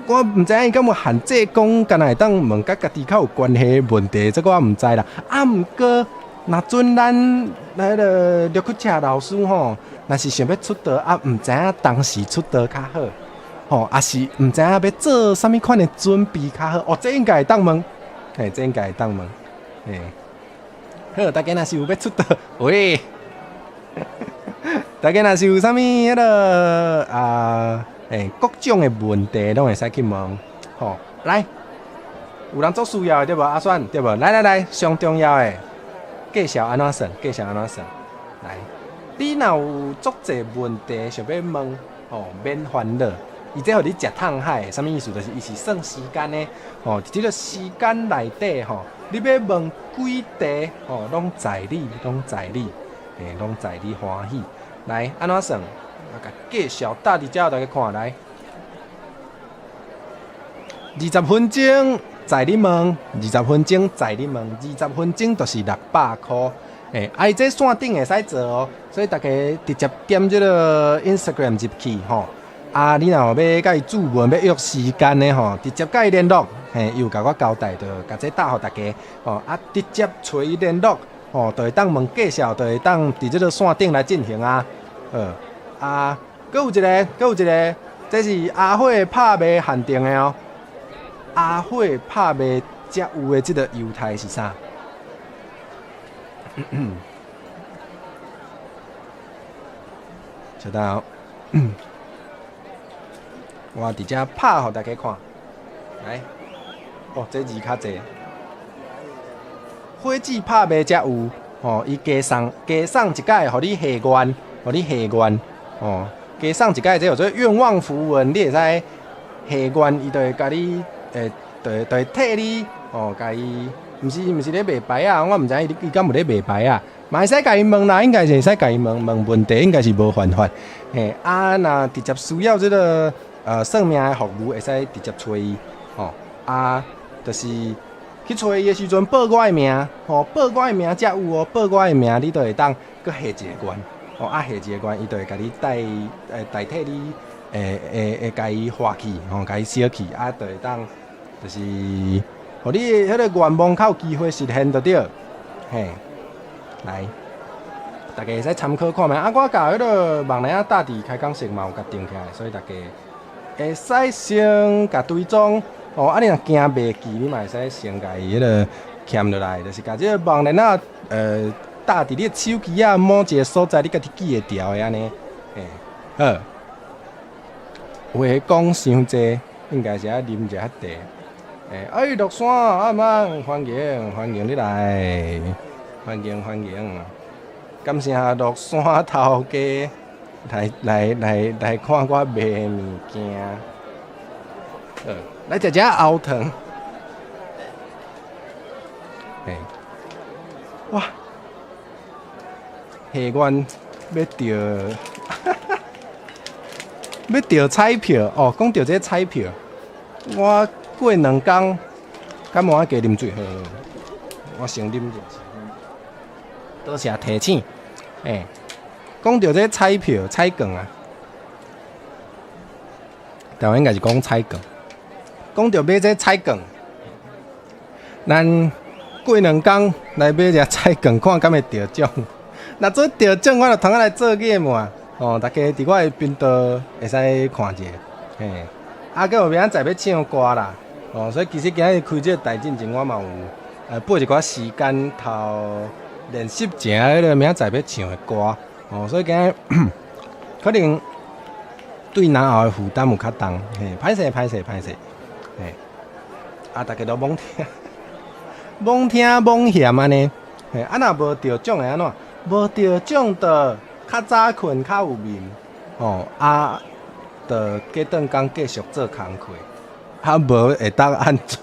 S1: 我毋知影伊敢有限制講，敢若會當問佮家己較有關係的問題，這個我毋知啦。啊，毋過若準咱彼个綠曲車老師吼，若是想欲出道啊，毋知影當時出道較好，吼，抑是毋知影欲做啥物款的準備較好？哦，這應該會當問，嘿，這應該會當問，嘿。好，大家若是有欲出道，喂，大家若是有啥物彼个啊？欸，各種的問題攏會使去問，吼，來，有人足需要的對無？阿選對無？來來來，上重要的，介紹按怎算？介紹按怎算？來，你若有足濟問題想欲問，吼，免煩惱，伊這予你食迵海，啥物意思？就是伊是算時間的，吼，佇這个時間內底，吼，你欲問幾題，吼，攏在你，攏在你，欸，攏在你歡喜。來，按怎算？我共介紹搭佇遮，大家看來。20分鐘在你問，二十分鐘在你問，二十分鐘就是600箍。欸，啊，伊這線頂會使做哦，所以大家直接點這个 Instagram 入去吼。啊，你若有欲共伊諮問，欲約時間的吼，直接共伊聯絡，嘿，伊有共我交代，就共這打予大家，吼，啊，直接揣伊聯絡，吼，就會當問介紹，就會當佇這个線頂來進行啊，好。啊，閣有一个，閣有一个，這是阿火拍賣限定的哦。阿火拍賣才有的這个猶太是啥？稍等，我佇遮拍予大家看。來，哦，這字較濟。火箭拍賣才有，吼，伊加送加送一擺，予你許願，予你許願。哦，加送一擺這叫做願望符文，你會使許願，伊就會共你，就會替你，哦，共伊，毋是咧賣牌仔，我毋知伊伊敢有咧賣牌仔，嘛會使共伊問啦，應該是會使共伊問問問題，應該是無犯法。嘿，啊，若直接需要這个算命的服務會使直接揣伊，吼啊，就是去揣伊的時陣報我的名，吼，報我的名才有哦，報我的名你就會當閣許一個願，吼啊許一個願，伊就會共你代代替你，會共伊化去，吼，共伊燒去，啊，就會當就是，予你的彼個願望較有機會實現就對，嘿，來。大家會使參考看覓啊！我共彼個網頁仔搭佇開講室嘛有共定起來，所以大家會使先共追蹤哦。啊，你若驚袂記，你嘛會使先共伊彼個簽落來，就是共這個網頁仔搭佇你的手機仔某一個所在，你家己記會牢的按呢。嘿，好。話講傷濟，應該是愛啉一下茶。欸，哎，樂山阿曼，歡迎歡迎你來，歡迎歡迎。感謝樂山頭家來來來來看我賣物件。好，來食食喉糖。嘿，哇！戲院欲著，欲著彩票哦。講著這彩票，我過兩工，敢無愛加啉水？好，我先啉者。多謝提醒。欸，講著這彩票、彩券啊，台灣應該是講彩券。講著買這彩券，咱過兩工來買一彩券，看敢會著獎。若做著獎，我就通仔來做節目啊！哦，大家佇我的頻道會使看者。嘿，啊，閣有明仔載欲唱歌啦。哦，所以其實今日開這個台進前，我嘛有撥一寡時間頭練習一下彼個明仔載欲唱的歌。哦，所以今日可能對喉嚨的負擔有較重。嘿，歹勢歹勢歹勢。嘿，啊，大家都罔聽，罔聽罔嫌按呢。嘿，啊，若無著獎會按怎？無著獎就較早睏較有面，吼啊，就過轉工繼續做工課，啊無會當按怎？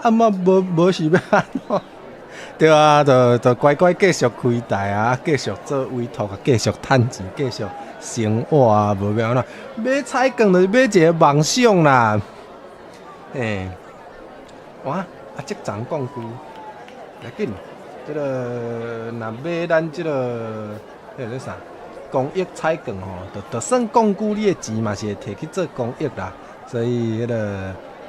S1: 啊嘛無無是欲按怎？對啊，就乖乖繼續開台啊，繼續做委託啊，繼續趁錢，繼續生活啊，無欲按怎？買彩券就是買一個夢想啦。嘿，哇！啊，這層講句，來緊。這個若買咱這個，彼個啥公益彩券吼，就算摃龜你的錢嘛是會提去做公益啦。所以彼個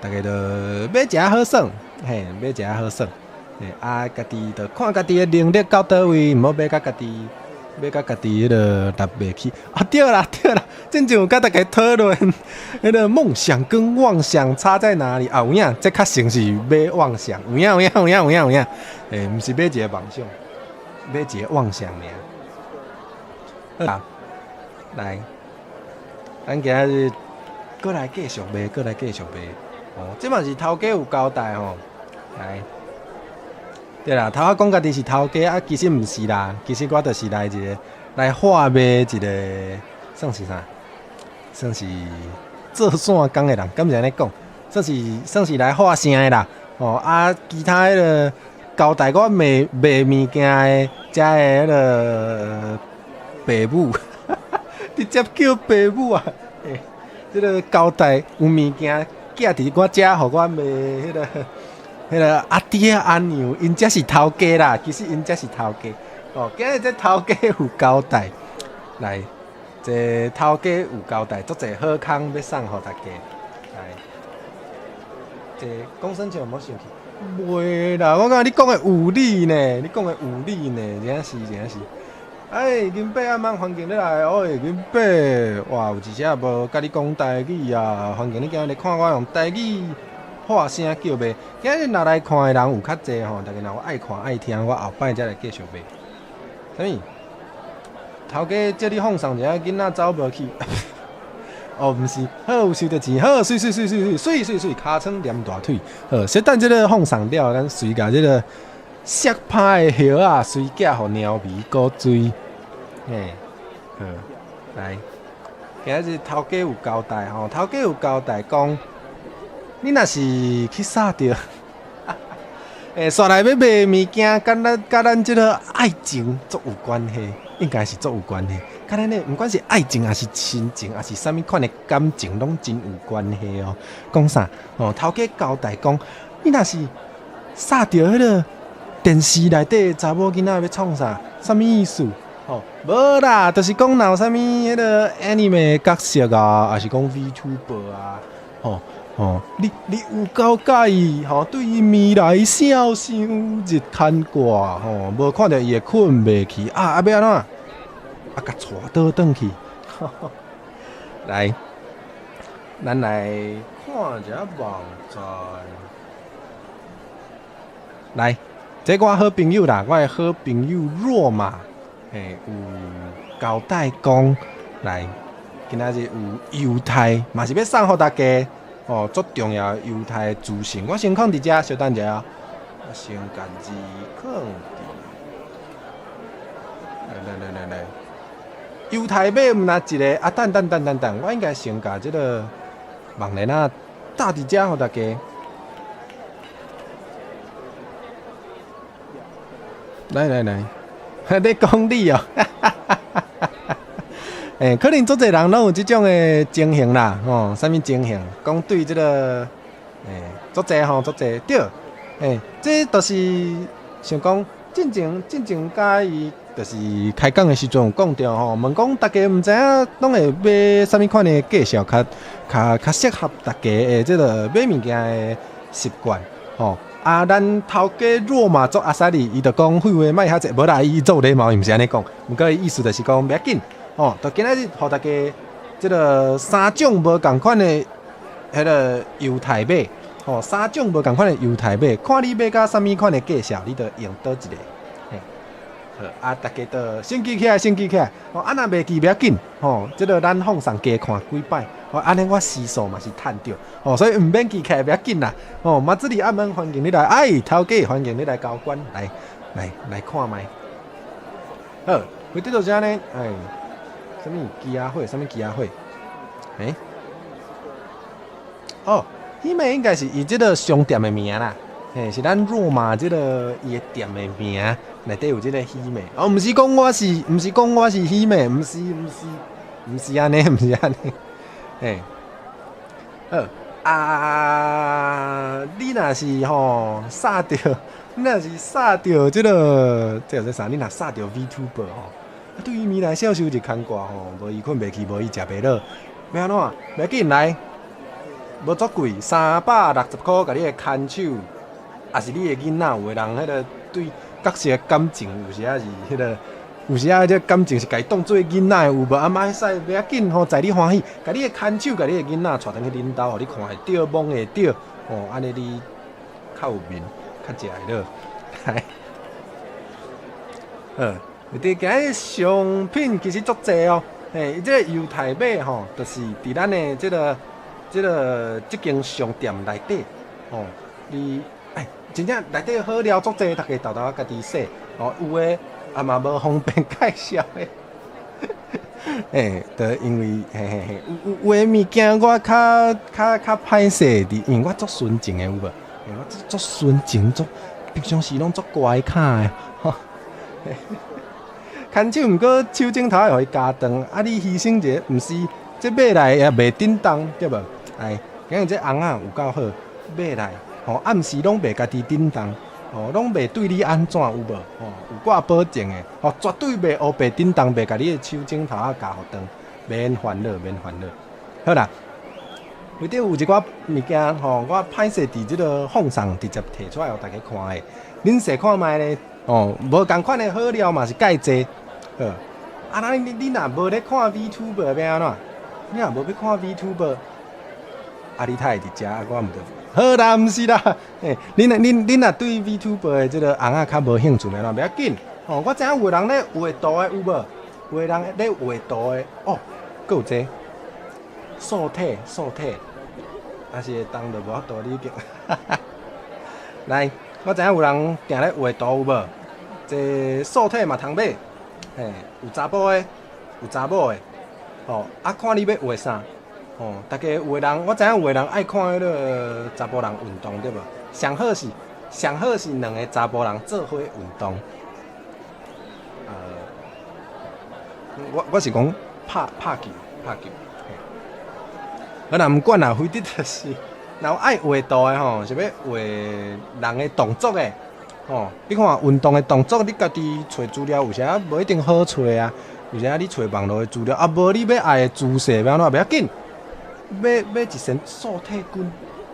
S1: 大家就買一下好耍，嘿，買一下好耍，嘿，啊，家己就看家己的能力到佗位，毋好買甲家己買甲家己彼個達袂起。啊，對啦對啦，進前有佮大家討論，彼個夢想跟妄想差在哪裡？啊，有影，這較像是買妄想，有影有影有影有影有影。欸，毋是買一個夢想，買一個妄想爾。好啊，來，咱今日閣來繼續賣，閣來繼續賣。哦，這嘛是頭家有交代吼。來，對啦，頭仔講家己是頭家啊，其實毋是啦，其實我就是來一個來化賣一個，算是啥？算是做線工的人，敢是按呢講？算是來化聲的啦。哦，啊，其他彼個交代我賣賣物件的，遮的彼個爸母，直接叫爸母啊！欸，這個交代有物件寄佇我遮，予我賣彼個阿爹阿娘，𪜶才是頭家啦。其實𪜶才是頭家。哦，今日這頭家有交代，來，這頭家有交代，足濟好康欲送予大家。來，這講生笑毋好生氣。袂啦，我感覺你講的有理呢，你講的有理呢，真是真是。哎，銀伯阿媽歡迎你來，哦，銀伯，哇，有一時仔無佮你講台語啊，歡迎你今日來看我用台語喊聲叫賣。今日若來看的人有較濟吼，大家若有愛看愛聽，我後擺才來繼續賣。啥物？頭家借你放送一下，囡仔走無去？哦，毋是，好有收著錢，好，媠媠媠媠媠，媠媠媠，尻川連大腿。好，小等這個放送了，咱隨共這個摔拍的葉仔隨寄予貓咪古錐。嘿，好，來，今日頭家有交代吼，頭家有交代講，你若是去掃著，欸，煞來欲賣物件，佮咱這個愛情足有關係，應該是足有關係。佮咱的毋管是愛情，抑是親情，抑是啥物款的感情，攏真有關係哦。講啥？哦，頭家交代講，你若是煞著彼个電視內底查某囡仔欲創啥？啥物意思？吼，無啦，就是講若有啥物彼个 anime 角色啊，抑是講 VTuber 啊，吼吼，你有夠佮意吼？對伊未來痟想日牽掛吼，無看著伊會睏袂去啊！啊，欲按怎？啊，共帶倒轉去。來，咱來看一下網站。來，這我好朋友啦，我的好朋友若馬，嘿，有交代講，來，今仔日有猶太，嘛是欲送予大家，哦，足重要的猶太資訊。我先囥佇遮，小等一下，我先共字囥佇。來來來來來，猶太馬毋若一个，啊，等等等等等，我應該先共這个網連仔貼佇遮，予大家。來來來，咧講你哦，欸，可能足濟人攏有這種的情形啦，吼，啥物情形？講對這个，欸，足濟吼，足濟對，欸，這就是想講進前進前佮伊就是開講的時陣有講著吼，問講大家毋知影攏會買啥物款的介紹較較較適合大家的這个買物件的習慣，吼。啊，咱頭家若嘛足阿薩利，伊就講廢話莫遐濟，無啦，伊做禮貌，伊毋是按呢講，毋過伊意思就是講袂要緊，吼，就今仔日予大家這个三種無仝款的彼个猶太馬，吼，三種無仝款的猶太馬，看你欲佮啥物款的介紹，你就用佗一个。嘿，好，啊，大家就先記起來，先記起來，吼，啊，若袂記袂要緊，吼，這个咱放送加看幾擺，吼，按呢我時數嘛是趁著，吼，所以毋免記起來袂要緊啦，吼，馬子里阿門歡迎你來，哎，頭家歡迎你來交關，來，來，來看覓。好，回佇就是按呢，哎，啥物機仔會，啥物機仔會？欸？哦，彼個應該是伊這个商店的名啦，嘿，是咱羅馬這个伊的店的名，內底有這个喜美。哦，毋是講我是，毋是講我是喜美，毋是，毋是，毋是按呢，毋是按呢，嘿，好啊，你若是吼煞著，你若是煞著這个，這叫做啥？你若煞著 VTuber 吼，啊，對伊未來痟想日牽掛吼，無伊睏袂去，無伊食袂落，欲按怎？欲緊來，無足貴，360箍，共你的牽手，抑是你的囡仔，有的人彼个對角色的感情，有時仔是彼个，有時仔這感情是共伊當做囡仔的有無？啊，嘛會使袂要緊吼，在你歡喜，共你的牽手，共你的囡仔帶轉去恁兜，予你看會著，摸會著，吼，按呢你較有面，較食會落。來，好，佇今日商品其實足濟哦，嘿，伊這个猶太馬吼，就是佇咱的這个、這个、這間商店內底，吼，你哎，真正內底好料足濟，大家沓沓家己洗，吼，有的啊嘛無方便介紹的，嘿，就因為嘿嘿嘿，有有有的物件我較較較歹勢佇，因為我足純情的有無？嘿，我足足純情，足平常時攏足乖巧的，吼。牽手，毋過手指頭會予伊加長，啊！你犧牲一个，毋是這買來也袂振動，對無？哎，今日這尪仔有夠好，買來吼，暗時攏袂家己振動，吼，攏袂對你按怎有無？吼，有掛保證的，吼，絕對袂烏白振動，袂共你的手指頭仔咬予長，免煩惱，免煩惱。好啦，為著有一寡物件吼，我歹勢佇這个放送直接提出來予大家看的，恁試看覓咧？哦，無仝款的好料嘛是蓋濟。好，啊，那你你若無咧看 VTuber 欲按怎？你若無欲看 VTuber，啊，你太會佇遮，啊，我毋著。好啦，毋是啦，嘿，恁若恁恁若對 VTuber 的這个尪仔較無興趣，欲按怎？袂要緊。吼，我知影有的人咧畫圖的有無？有的人咧畫圖的，哦，閣有這個素體素體，啊是會動就無法度你已經。來，我知影有人定咧畫圖有無？這素體嘛通買，嘿，有查埔的，有查某的，吼，啊，看你欲畫啥，吼，大家有的人，我知影有的人愛看彼个查埔人運動對無？上好是上好是兩個查埔人做伙運動。我是講拍拍球拍球。好啦，毋管啦，非得就是若有愛畫圖的吼，是欲畫人的動作的吼。你看運動的動作，你家己揣資料有時仔無一定好揣啊。有時仔你揣網路的資料，啊無你欲愛的姿勢欲按怎袂要緊，買買一身素體軍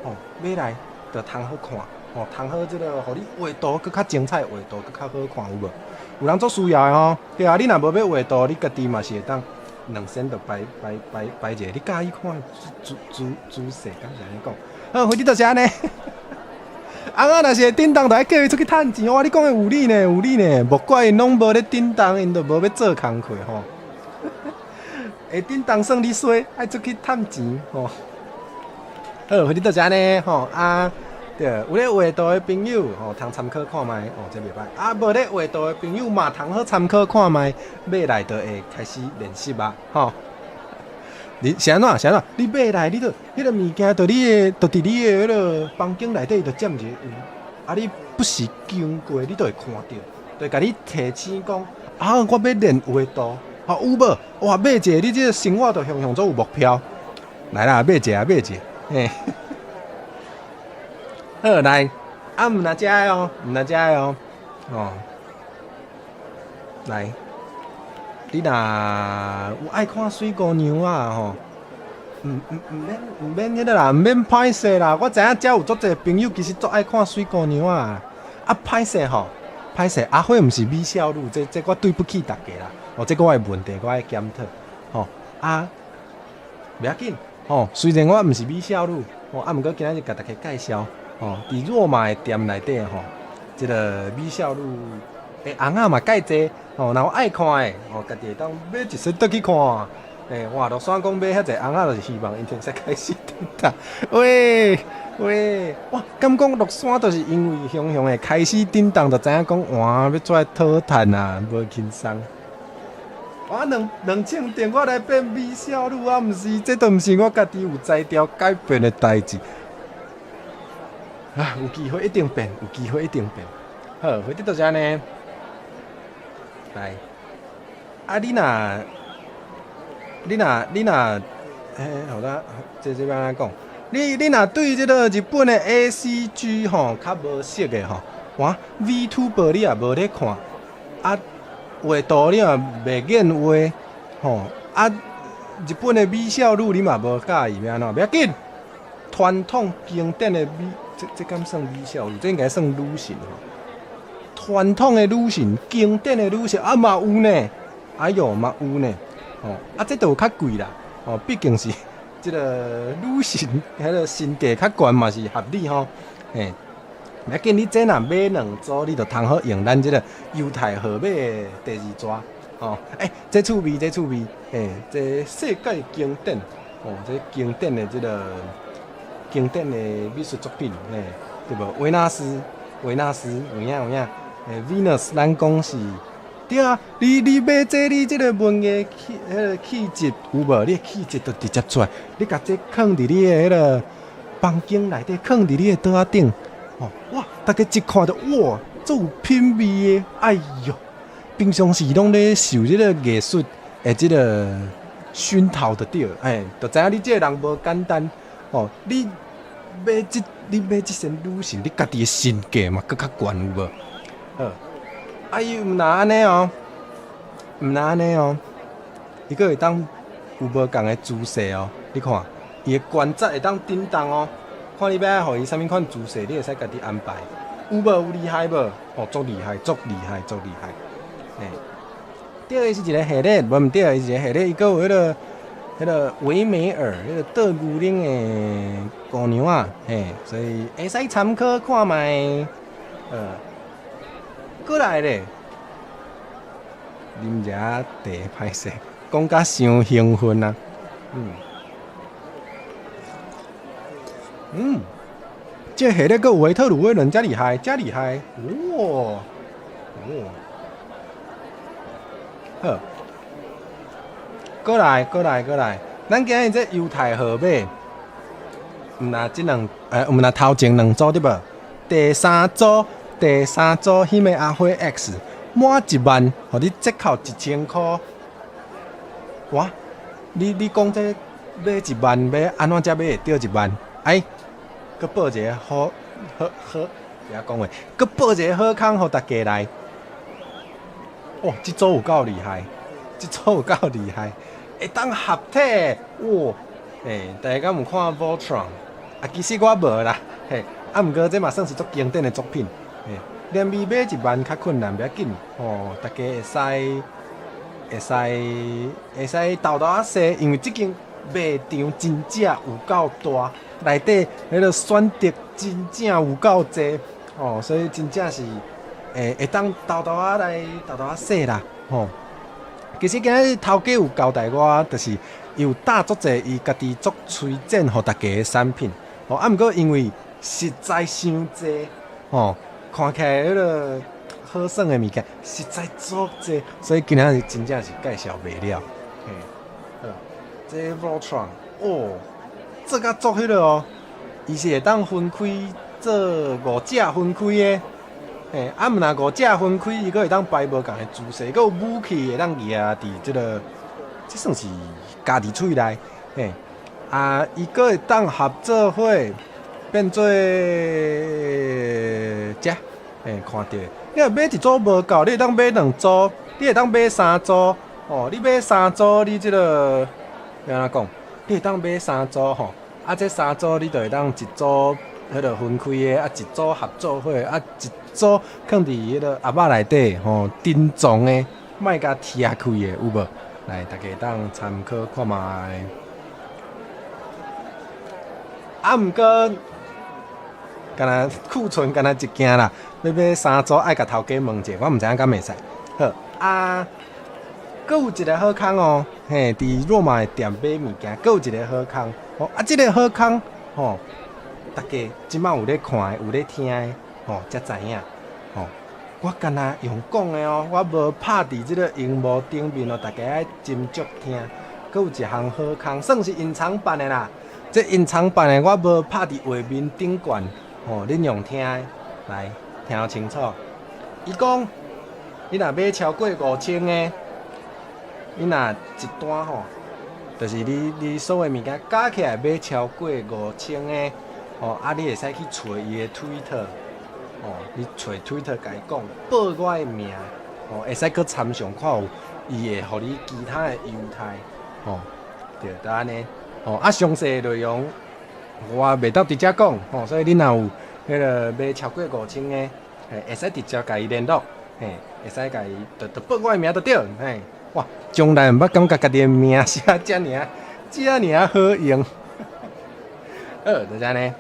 S1: 吼，買來就通好看，吼，通好這个，予你畫圖閣較精彩，畫圖閣較好看有無？有人足需要的吼，對啊，你若無欲畫圖，你家己嘛是會當兩身就擺擺擺擺一个，你佮意看姿姿姿勢，敢是按呢講？好，回去就是按呢。翁仔若是會振動，就愛叫伊出去趁錢。哇，你講的有理呢，有理呢，莫怪𪜶攏無咧振動，𪜶就無欲做工課吼。會振動算你衰，愛出去趁錢吼。好，回去就是按呢吼啊。對，有咧畫圖的朋友吼，通參考看覓哦，這袂䆀。啊，無咧畫圖的朋友嘛，通好參考看覓，買來就會開始練習啊，吼。你是按怎？是按怎？你買來，你就彼个物件，就你的，就佇你的彼个房間內底，就佔一個位。啊，你不時經過，你都會看著，就會共你提醒講，啊，我欲練畫圖，吼有無？哇，買一个，你這个生活就雄雄足有目標。來啦，買一个，買一個，嘿。好來，啊，毋若遮的哦，毋若遮的哦，哦，來，你若有愛看水姑娘仔吼，毋毋毋免毋免彼个啦，毋免歹勢啦。我知影遮有足濟朋友其實足愛看水姑娘仔，啊歹勢吼，歹勢阿花毋是美少女，這這我對不起大家啦。哦，這個我的問題，我愛檢討。吼啊，袂要緊，吼，雖然我毋是美少女，吼啊，毋過今仔日共大家介紹。吼，佇若馬的店內底吼，這个美少女的尪仔嘛蓋濟，吼，若有愛看的，吼，家己會當買一身轉去看。欸，哇，落山講買遐濟尪仔，就是希望𪜶會使開始振動。喂喂，哇，敢講落山就是因為雄雄會開始振動，就知影講哇，欲出來討趁啊，無輕鬆。我兩兩千點，我來變美少女啊，毋是，這都毋是我家己有才調改變的代誌。啊，有機會一定變，有機會一定變。好，回得就是按呢。來，啊，你若，你若，你若，欸，予我，這這欲按怎講？你你若對這个日本的 ACG 吼較無熟的吼，哇，VTuber 你也無咧看，啊，畫圖你也袂癮畫，吼，啊，日本的美少女你嘛無佮意，欲按怎？袂要緊，傳統經典的美。這這敢算美少女？這應該算女神吼。傳統的女神，經典的女神啊嘛有呢。哎喲嘛有呢。吼，啊這就有較貴啦。吼，畢竟是這个女神，彼个身價較懸嘛是合理吼。嘿，袂要緊，你這若買兩組，你就通好用咱這个優待號碼的第二逝。吼，欸，這趣味，這趣味，嘿，這世界經典，吼，這經典的這个。經典的美術作品，嘿，對無？維納斯，維納斯，有影有影，欸，Venus，咱講是，對啊，你你買這你這个文藝氣，彼个氣質有無？你的氣質就直接出來，你共這囥佇你的彼个房間內底，囥佇你的桌仔頂，吼，哇，大家一看就哇，足有品味的，哎喲，平常時攏咧受這个藝術的這个熏陶就對，欸，就知影你這个人無簡單。哦，你買這你買這身女神，你家己的身價嘛，閣較懸有無？好，啊伊毋若按呢哦，毋若按呢哦，伊閣會當有無仝的姿勢哦。你看，伊的關節會當振動哦。看你欲愛予伊啥物款姿勢，你會使家己安排。有無？有厲害無？哦，足厲害，足厲害，足厲害。嘿，對，伊是一个系列，無毋對，伊是一個系列，伊閣有彼个。彼个維美爾，彼个倒牛奶的姑娘仔，嘿，所以會使參考看覓。過來咧，啉一下茶，歹勢，講甲傷興奮啊！嗯，嗯，這系列閣有維特魯威倫，遮厲害，遮厲害，哇，哇，好。過來，過來，過來！咱今日這優待號碼，毋若這兩，欸，毋若頭前兩組對無？第三組，第三組彼个阿花 X 滿一萬，予你折扣一千箍。哇！你講這買一萬，欲按怎才買會著一萬？哎，閣報一個好好好，袂曉講話，閣報一個好康予大家來。哦，這組有夠厲害，這組有夠厲害，會當合體，哇！欸，大家敢有看《Voltron》？啊，其實我無啦，嘿，啊，毋過這嘛算是足經典的作品，嘿，連伊買一萬較困難，袂要緊，吼，大家會使沓沓仔踅，因為這間賣場真正有夠大，內底彼个選擇真正有夠濟，吼，所以真正是會當沓沓仔來沓沓仔踅啦，吼。其實今日頭家有交代我，就是伊有搭足濟伊家己足推薦予大家的產品，吼，啊，毋過因為實在傷濟，吼，看起來彼个好耍的物件實在足濟，所以今仔日真正是介紹袂了。嘿，好，這 Voltron 哦，做甲足彼个哦，伊是會當分開做五隻分開的。嘿，啊，毋若五隻分開，伊閣會當擺無仝的姿勢，閣有武器會當舉佇這个，這算是咬佇喙內，嘿，啊，伊閣會當合做伙變做這，嘿，看著，你若買一組無夠，你會當買兩組，你會當買三組，吼，你買三組，你這个欲按怎講？你會當買三組吼，啊，這三組你就會當一組彼个分開的，啊，一組合做伙，啊，一組囥佇彼个盒仔內底吼，珍藏的，莫共拆開的，有無？來，大家會當參考看覓。啊，毋過，敢若庫存敢若一件啦，欲買三組愛共頭家問者，我毋知影敢會使。好，啊，閣有一个好康哦，嘿，佇若馬的店買物件，閣有一个好康，吼，啊，這个好康，吼，大家這擺有咧看的，有咧聽的，吼，才知影，吼，我敢若用講的哦，我無拍佇這个螢幕頂面哦，大家愛斟酌聽。閣有一項好康，算是隱藏版的啦。這隱藏版的我無拍佇畫面頂懸，吼，恁用聽的來聽清楚。伊講，你若買超過5000的，你若一單吼，就是你所有物件加起來買超過五千的，吼，啊，你會使去揣伊的推特，吼，你揣推特共伊講，報我的名，吼，會使閣參詳看有伊會予你其他的優待，吼，對，就按呢，吼，啊，詳細的內容我袂當佇遮講，吼，所以恁若有彼个買超過五千的，嘿，會使直接共伊聯絡，嘿，會使共伊，就就報我的名就對，嘿，哇，從來毋捌感覺家己的名寫遮爾啊，遮爾啊好用，好，就按呢，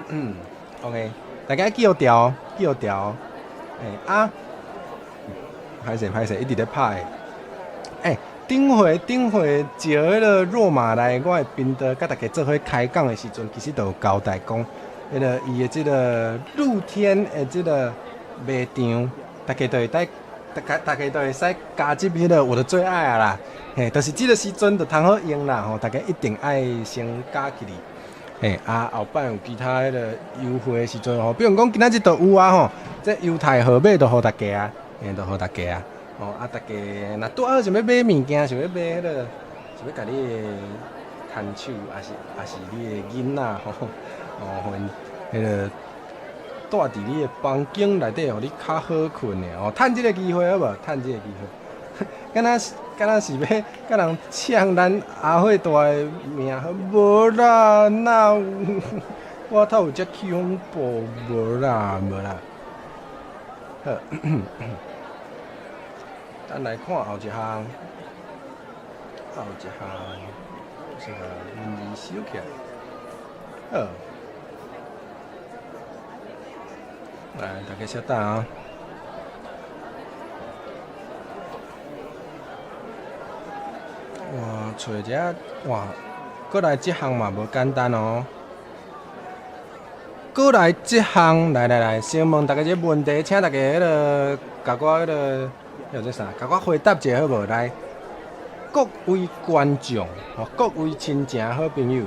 S1: 嗯，OK，大家記予牢，記予牢，欸啊，歹勢歹勢，一直咧拍的，欸，頂回頂回召彼个若馬來我的頻道，佮大家做伙開講的時陣，其實就有交代講，彼个伊的這个露天的這个賣場，大家都會使，大家大家都會使加入彼个我的最愛啊啦，嘿，就是這个時陣就通好用啦吼，大家一定愛先加起來，嘿，啊後擺有其他彼個優惠的時陣吼，比如講今仔日就有啊吼，這優待號碼就予大家啊，嘿，就予大家啊，吼啊大家若拄好想欲買物件，想欲買彼個，想欲共你的牽手，抑是你的囡仔吼，哦，予𪜶彼个蹛佇你的房間內底，予你較好睏的哦，趁這个機會好無？趁這个機會，敢若是欲共人搶咱阿歲大的名號？無啦，哪有？我頭有遮恐怖？無啦，無啦。好，咱來看後一項，後一項，這個文字收起來。好。來，大家稍等啊！哇，揣一下，哇，閣來這項嘛無簡單哦。閣來這項，來來來，先問大家一個問題，請大家彼个共我彼个叫做啥？共我回答一下好無？來，各位觀眾，吼，各位親情好朋友。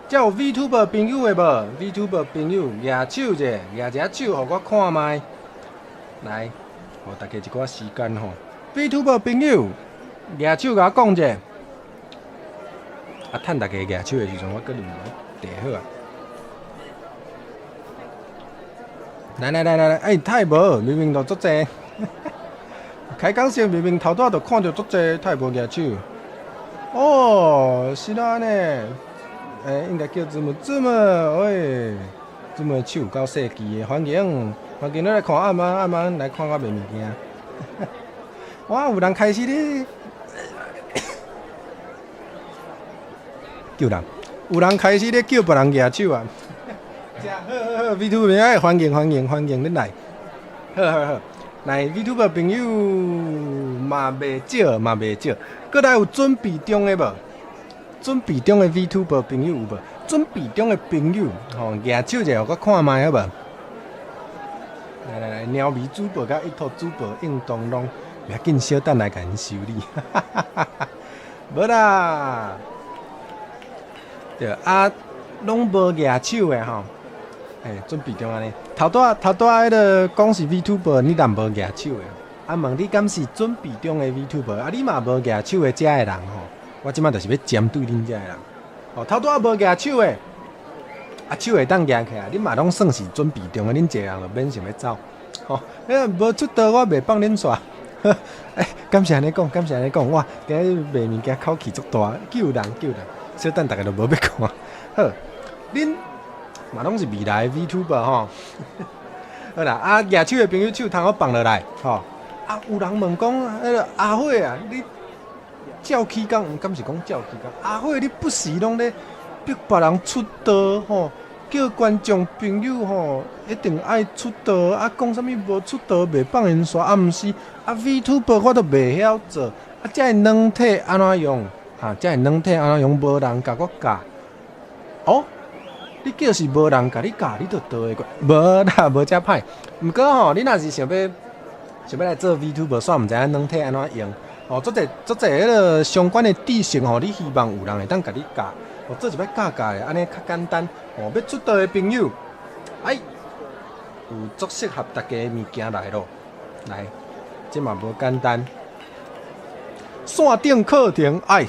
S1: 遮有 VTuber 朋友的無？VTuber 朋友舉手者，舉一下手，予我看覓。來，予大家一寡時間吼。VTuber 朋友，舉手共我講者。啊，趁大家舉手的時陣，我閣啉一茶好啊。來來來來來，欸，太無，明明就足濟。開講時明明頭拄仔就看著足濟，太無舉手。哦，是按呢？欸，應該叫怎麼怎麼？喂，這麼手有夠細支的，歡迎歡迎你來看暗暗暗暗來看我賣物件。哇，有人開始咧叫人，有人開始咧叫別人舉手啊！好好好，VTuber 朋友歡迎歡迎歡迎恁來。好好好，來 VTuber 朋友嘛袂少嘛袂少，閣來有準備中的無？準備中的 VTuber 朋友有無？準備中的朋友吼，舉手者，予我看覓好無？來來來，貓咪主播佮一兔主播應當攏，袂要緊，小等來共𪜶修理。無啦，對啊，攏無舉手的吼，欸，準備中按呢。頭拄仔頭拄仔彼个講是 VTuber，你若無舉手的，啊問你敢是準備中的 VTuber？啊，你嘛無舉手的遮的人吼，我這擺就是欲針對恁遮的人。哦，頭拄仔無舉手的，啊手會當舉起來，恁嘛攏算是準備中的，恁一個人就免想欲走。吼，欸，無出道我袂放恁煞。欸，敢是按呢講，敢是按呢講，哇，今日賣物件口氣足大，救人救人，小等逐家都無欲看。好，恁嘛攏是未來的 VTuber 吼。好啦，啊，舉手的朋友手通好放落來，吼。啊，有人問講，彼个阿火啊，你照起工，敢是講照起工？阿火，你不時攏咧逼別人出道吼，叫觀眾朋友吼一定愛出道，啊，講啥物無出道袂放𪜶煞，啊，毋是，啊，VTuber 我都袂曉做，啊，這个軟體按怎用？啊，這個軟體按怎用？無人共我教。哦，你叫是無人共你教，你就倒會過。無啦，無遮歹。毋過吼，你若是想欲來做 VTuber，煞毋知影軟體按怎用。哦，足濟足濟彼个相關的知識吼，你希望有人會當共你教。哦，做一擺教教的，按呢較簡單。哦，欲出道的朋友，哎，有足適合大家的物件來咯。來，這嘛無簡單。線頂課程，哎，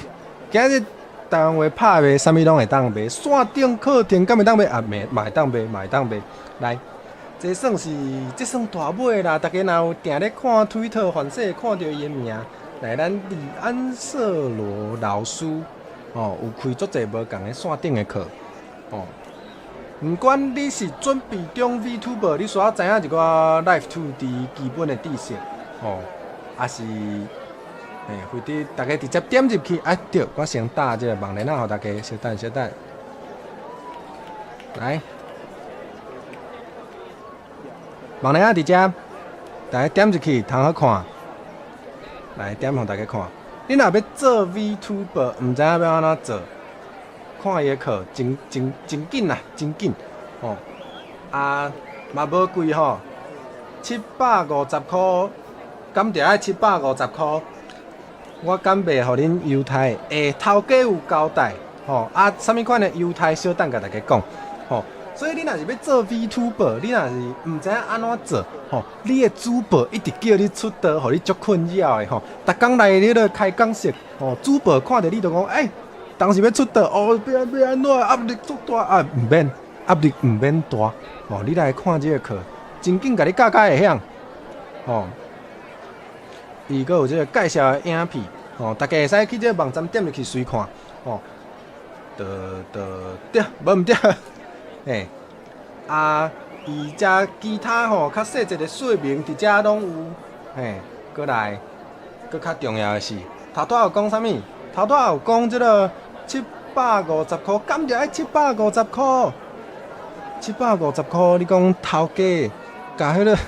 S1: 今日台灣話拍賣，啥物攏會當賣。線頂課程敢會當賣？啊，賣嘛會當賣，嘛會當賣。來，這算是這算大尾啦。大家若有定咧看推特，凡勢看著伊的名。來，咱李安瑟羅老師，哦，有開足濟無仝的線頂的課，哦。毋管你是準備中 VTuber，你需要知影一寡 Live 2D 基本的知識，哦，抑是，欸，或者大家直接點入去，啊對，我先打這個網連仔，予大家小等小等。來，網連仔佇遮，大家點入去通好看。來點予大家看，你若欲做 VTuber，毋知影欲按怎做，看伊的課真真真緊啊，真緊吼！啊，嘛無貴吼，750箍，敢著愛七百五十箍？我敢賣予恁猶太？欸，頭家有交代吼，啊，啥物款的猶太？小等共大家講吼。所以你若是欲做 VTuber，你若是毋知影按怎做吼，你的主播一直叫你出道，予你足困擾的吼。逐工來彼个開講室吼，主播看著你就講，欸，當時欲出道哦，欲按欲按怎？壓力足大啊，毋免，壓力毋免大吼。你來看這个課，真緊共你教甲會曉吼。伊閣有這个介紹的影片吼，大家會使去這個網站點入去隨看吼。著著對，無毋對。嘿，啊，伊遮其他吼較細節的說明，佇遮攏有。嘿，閣來，閣較重要的是，頭拄仔有講啥物？頭拄仔有講這个七百五十箍，敢著愛七百五十箍？七百五十箍，你講頭家共彼个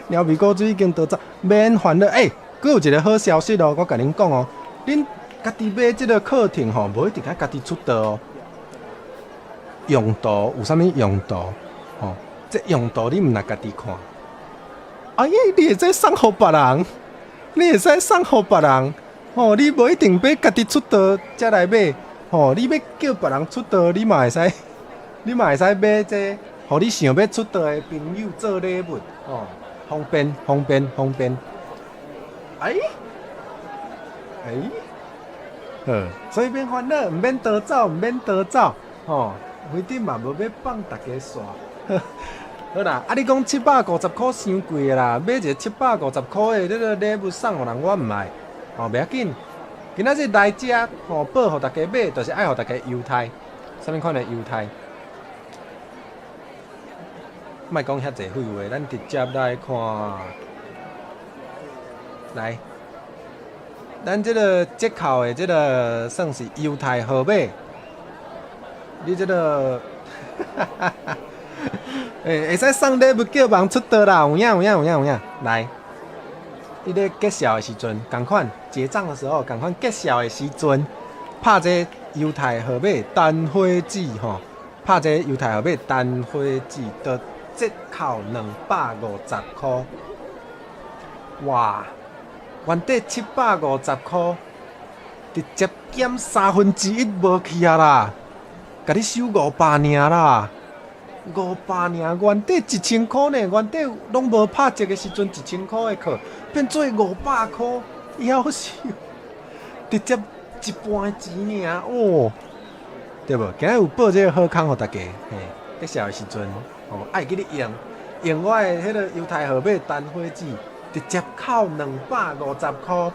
S1: 貓咪古水已經倒走，免煩惱。欸，閣有一个好消息哦，我共恁講哦，恁家己買這个課程吼，無一定愛家己出道哦。用途有啥物用途？吼，這用途你毋若家己看，哎呀，你會使送予別人，你會使送予別人，吼，你無一定欲家己出道才來買，吼，你欲叫別人出道，你嘛會使，你嘛會使買這个，予你想欲出道的朋友做禮物，吼，方便方便方便。哎，欸，好，所以免煩惱，毋免逃走，毋免逃走，吼，反正嘛無欲放逐家煞。好啦，啊你講750箍傷貴啦，買一个七百五十箍的這个禮物送予人，我毋愛，吼，袂要緊。今仔日來遮吼，報予逐家買，就是愛予逐家猶太，啥物款的猶太？莫講遐濟廢話，咱直接來看，來，咱這个折扣的這个算是優待號碼，你這个，欸，會使送禮物叫人出道啦，有影有影有影有影，來，你咧結數的時陣，仝款結帳的時候，仝款結數的時陣，拍這優待號碼單火子吼，拍這優待號碼單火子，就折扣250箍，哇！原底七百五十箍，直接減1/3無去啊啦！共你收五百爾啦，五百爾，原底1000箍呢，原底攏無拍折的時陣一千箍的課，變做500箍，夭壽，直接一半的錢爾哦，對無？今仔有報這个好康予逐家，嘿，結數的時陣，吼，愛記得用，用我的彼个優待號碼單火子，直接扣250箍，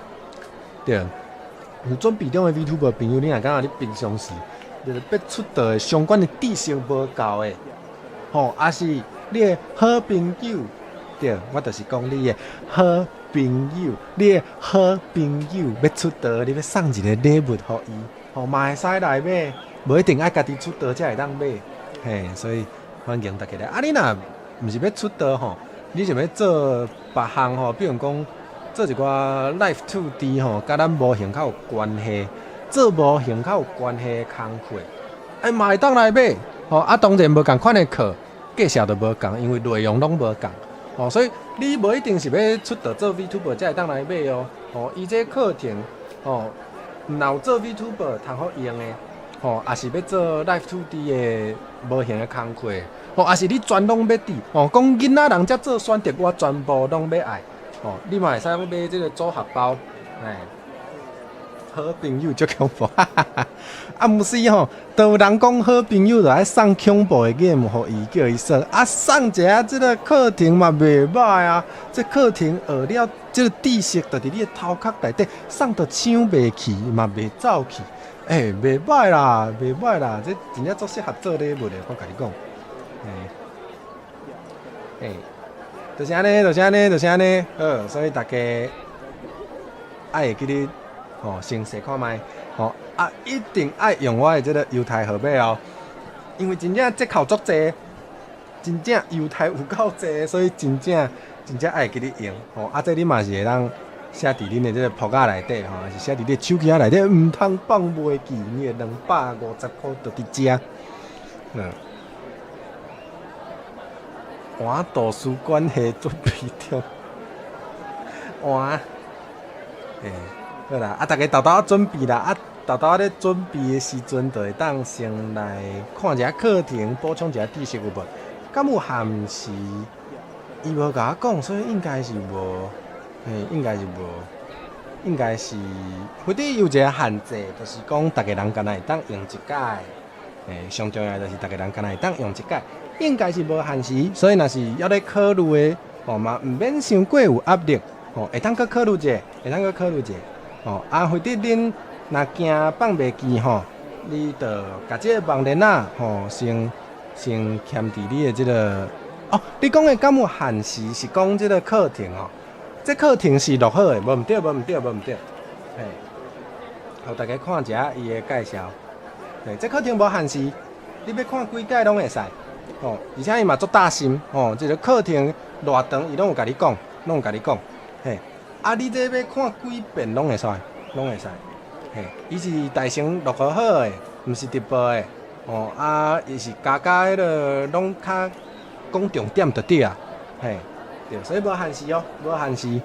S1: 對。有準備中的 VTuber 朋友，你若感覺你平常時就是欲出道的相關的知識無夠的，吼，抑是你的好朋友，對，我就是講你的好朋友，你的好朋友欲出道，你欲送一个禮物予伊，吼，嘛會使來買，無一定愛家己出道才會當買，嘿，所以歡迎大家來。啊，你若毋是欲出道吼，你想欲做別項吼，比如講做一寡 Live 2D 吼，佮咱模型較有關係，做模型較有關係的工課，欸，嘛會當來買，吼，啊，當然無仝款的課，價數就無仝，因為內容攏無仝，吼，所以你無一定是欲出道做 VTuber 才會當來買哦，吼，伊這課程，吼，若有做 VTuber 通好用的，吼，抑是欲做 Live 2D 的模型的工課，吼，抑是你全攏欲佇，吼，講囡仔人才做選擇，我全部攏欲愛，吼，你嘛會使買這个組合包，欸，好朋友足恐怖，哈哈哈！啊，毋是吼，都有人講好朋友就愛送恐怖的 game 予伊，叫伊耍，啊，送一下這个課程嘛袂䆀啊，這課程學了，這个知識就佇你的頭殼內底，送著搶袂去，嘛袂走去，欸，袂䆀啦，袂䆀啦，這真正足適合做禮物的，我共你講，欸，欸，就是按呢，就是按呢，就是按呢，好，所以逐家愛會記得。吼，先試看覓，吼啊，一定愛用我的這个優待號碼哦，因為真正折扣足濟，真正優待有夠濟，所以真正真正愛會記得用，吼啊，這你嘛是會當寫佇恁的這个簿仔內底，吼，抑是寫佇你的手機仔內底，毋通放袂記，你的250箍就佇遮，嗯，換圖書館的準備中，換，欸。好啦，啊，逐家沓沓仔準備啦，啊，沓沓仔咧準備的時陣，就會當先來看一下課程，補充一下知識有無？敢有限時？伊無共我講，所以應該是無，嘿，應該是無，應該是，或者有一个限制，就是講逐个人敢若會當用一擺，欸，上重要就是逐个人敢若會當用一擺，應該是無限時，所以若是猶咧考慮的，吼嘛，毋免傷過有壓力，吼，會當閣考慮者，會當閣考慮者。吼，啊，或者恁若驚放袂記吼，你就共這个網鏈仔吼，先先添佇你的這个。哦，你講的敢有限時是講這个課程哦？這課程是錄好的，無毋對，無毋對，無毋對。嘿，予逐家看一下伊的介紹。嘿，這課程無限時，你欲看幾擺攏會使。吼，而且伊嘛足貼心，吼，這个課程偌長，伊攏有共你講，攏有共你講。嘿。啊！你這欲看幾遍攏會使，攏會使。嘿，伊是大成錄好好的，毋是直播的。吼啊，伊是加加彼个攏較講重點就對啊。嘿，對，所以無限時哦，無限時。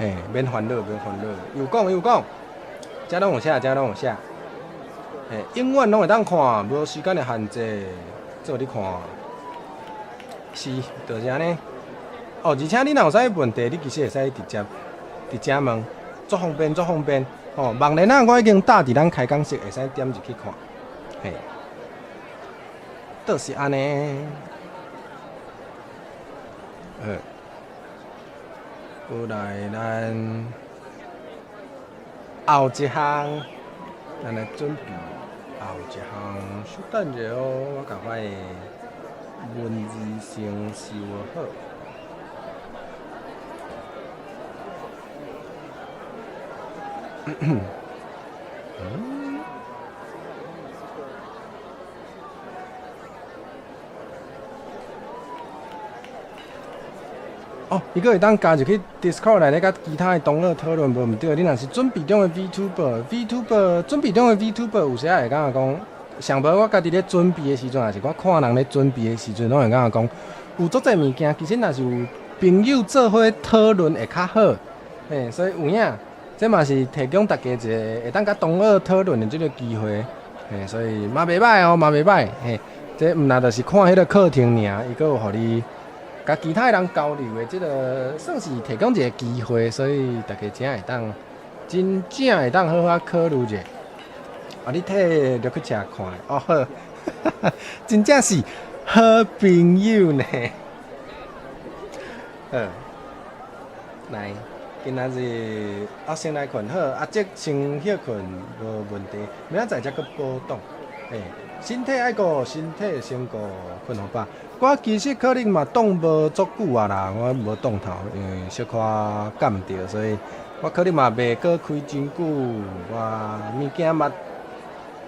S1: 嘿，免煩惱，免煩惱。有講有講，遮攏有寫，遮攏有寫。嘿，永遠攏會當看，無時間的限制，做你看。是，就是按呢。哦，而且你若有啥物問題，你其實會使直接佇遮問，足方便，足方便。吼，網連仔我已經搭佇咱開講室，會使點入去看。嘿，就是按呢。好，過來咱後一項，咱來準備後一項。稍等者哦，我共我的文字先收好。嗯。哦，伊閣會當加入去 Discord 內底，佮其他的同學討論，無毋對。你若是準備中的 VTuber，VTuber 準備中的 VTuber 有時仔會感覺講，上無我家己咧準備的時陣，抑是我看人咧準備的時陣，攏會感覺講，有足濟物件，其實若是有朋友做伙討論會較好。嘿，所以有影，這嘛是提供大家一個會當佮同學討論的這個機會。嘿，所以嘛袂䆀哦，嘛袂䆀。嘿，這毋但就是看彼個課程爾，伊閣有予你佮其他人交流的這個，算是提供一個機會，所以大家真會當，真正會當好好考慮者。啊，你替入去車看，哦好，真正是好朋友呢。好，來，今仔日啊先來睏好，阿叔先歇睏無問題，明仔載才閣補檔。欸，身體愛顧，身體先顧，睏予飽。我其實可能嘛擋無足久啊啦，我無擋頭，因為小可感著，所以我可能嘛袂閣開真久。我物件嘛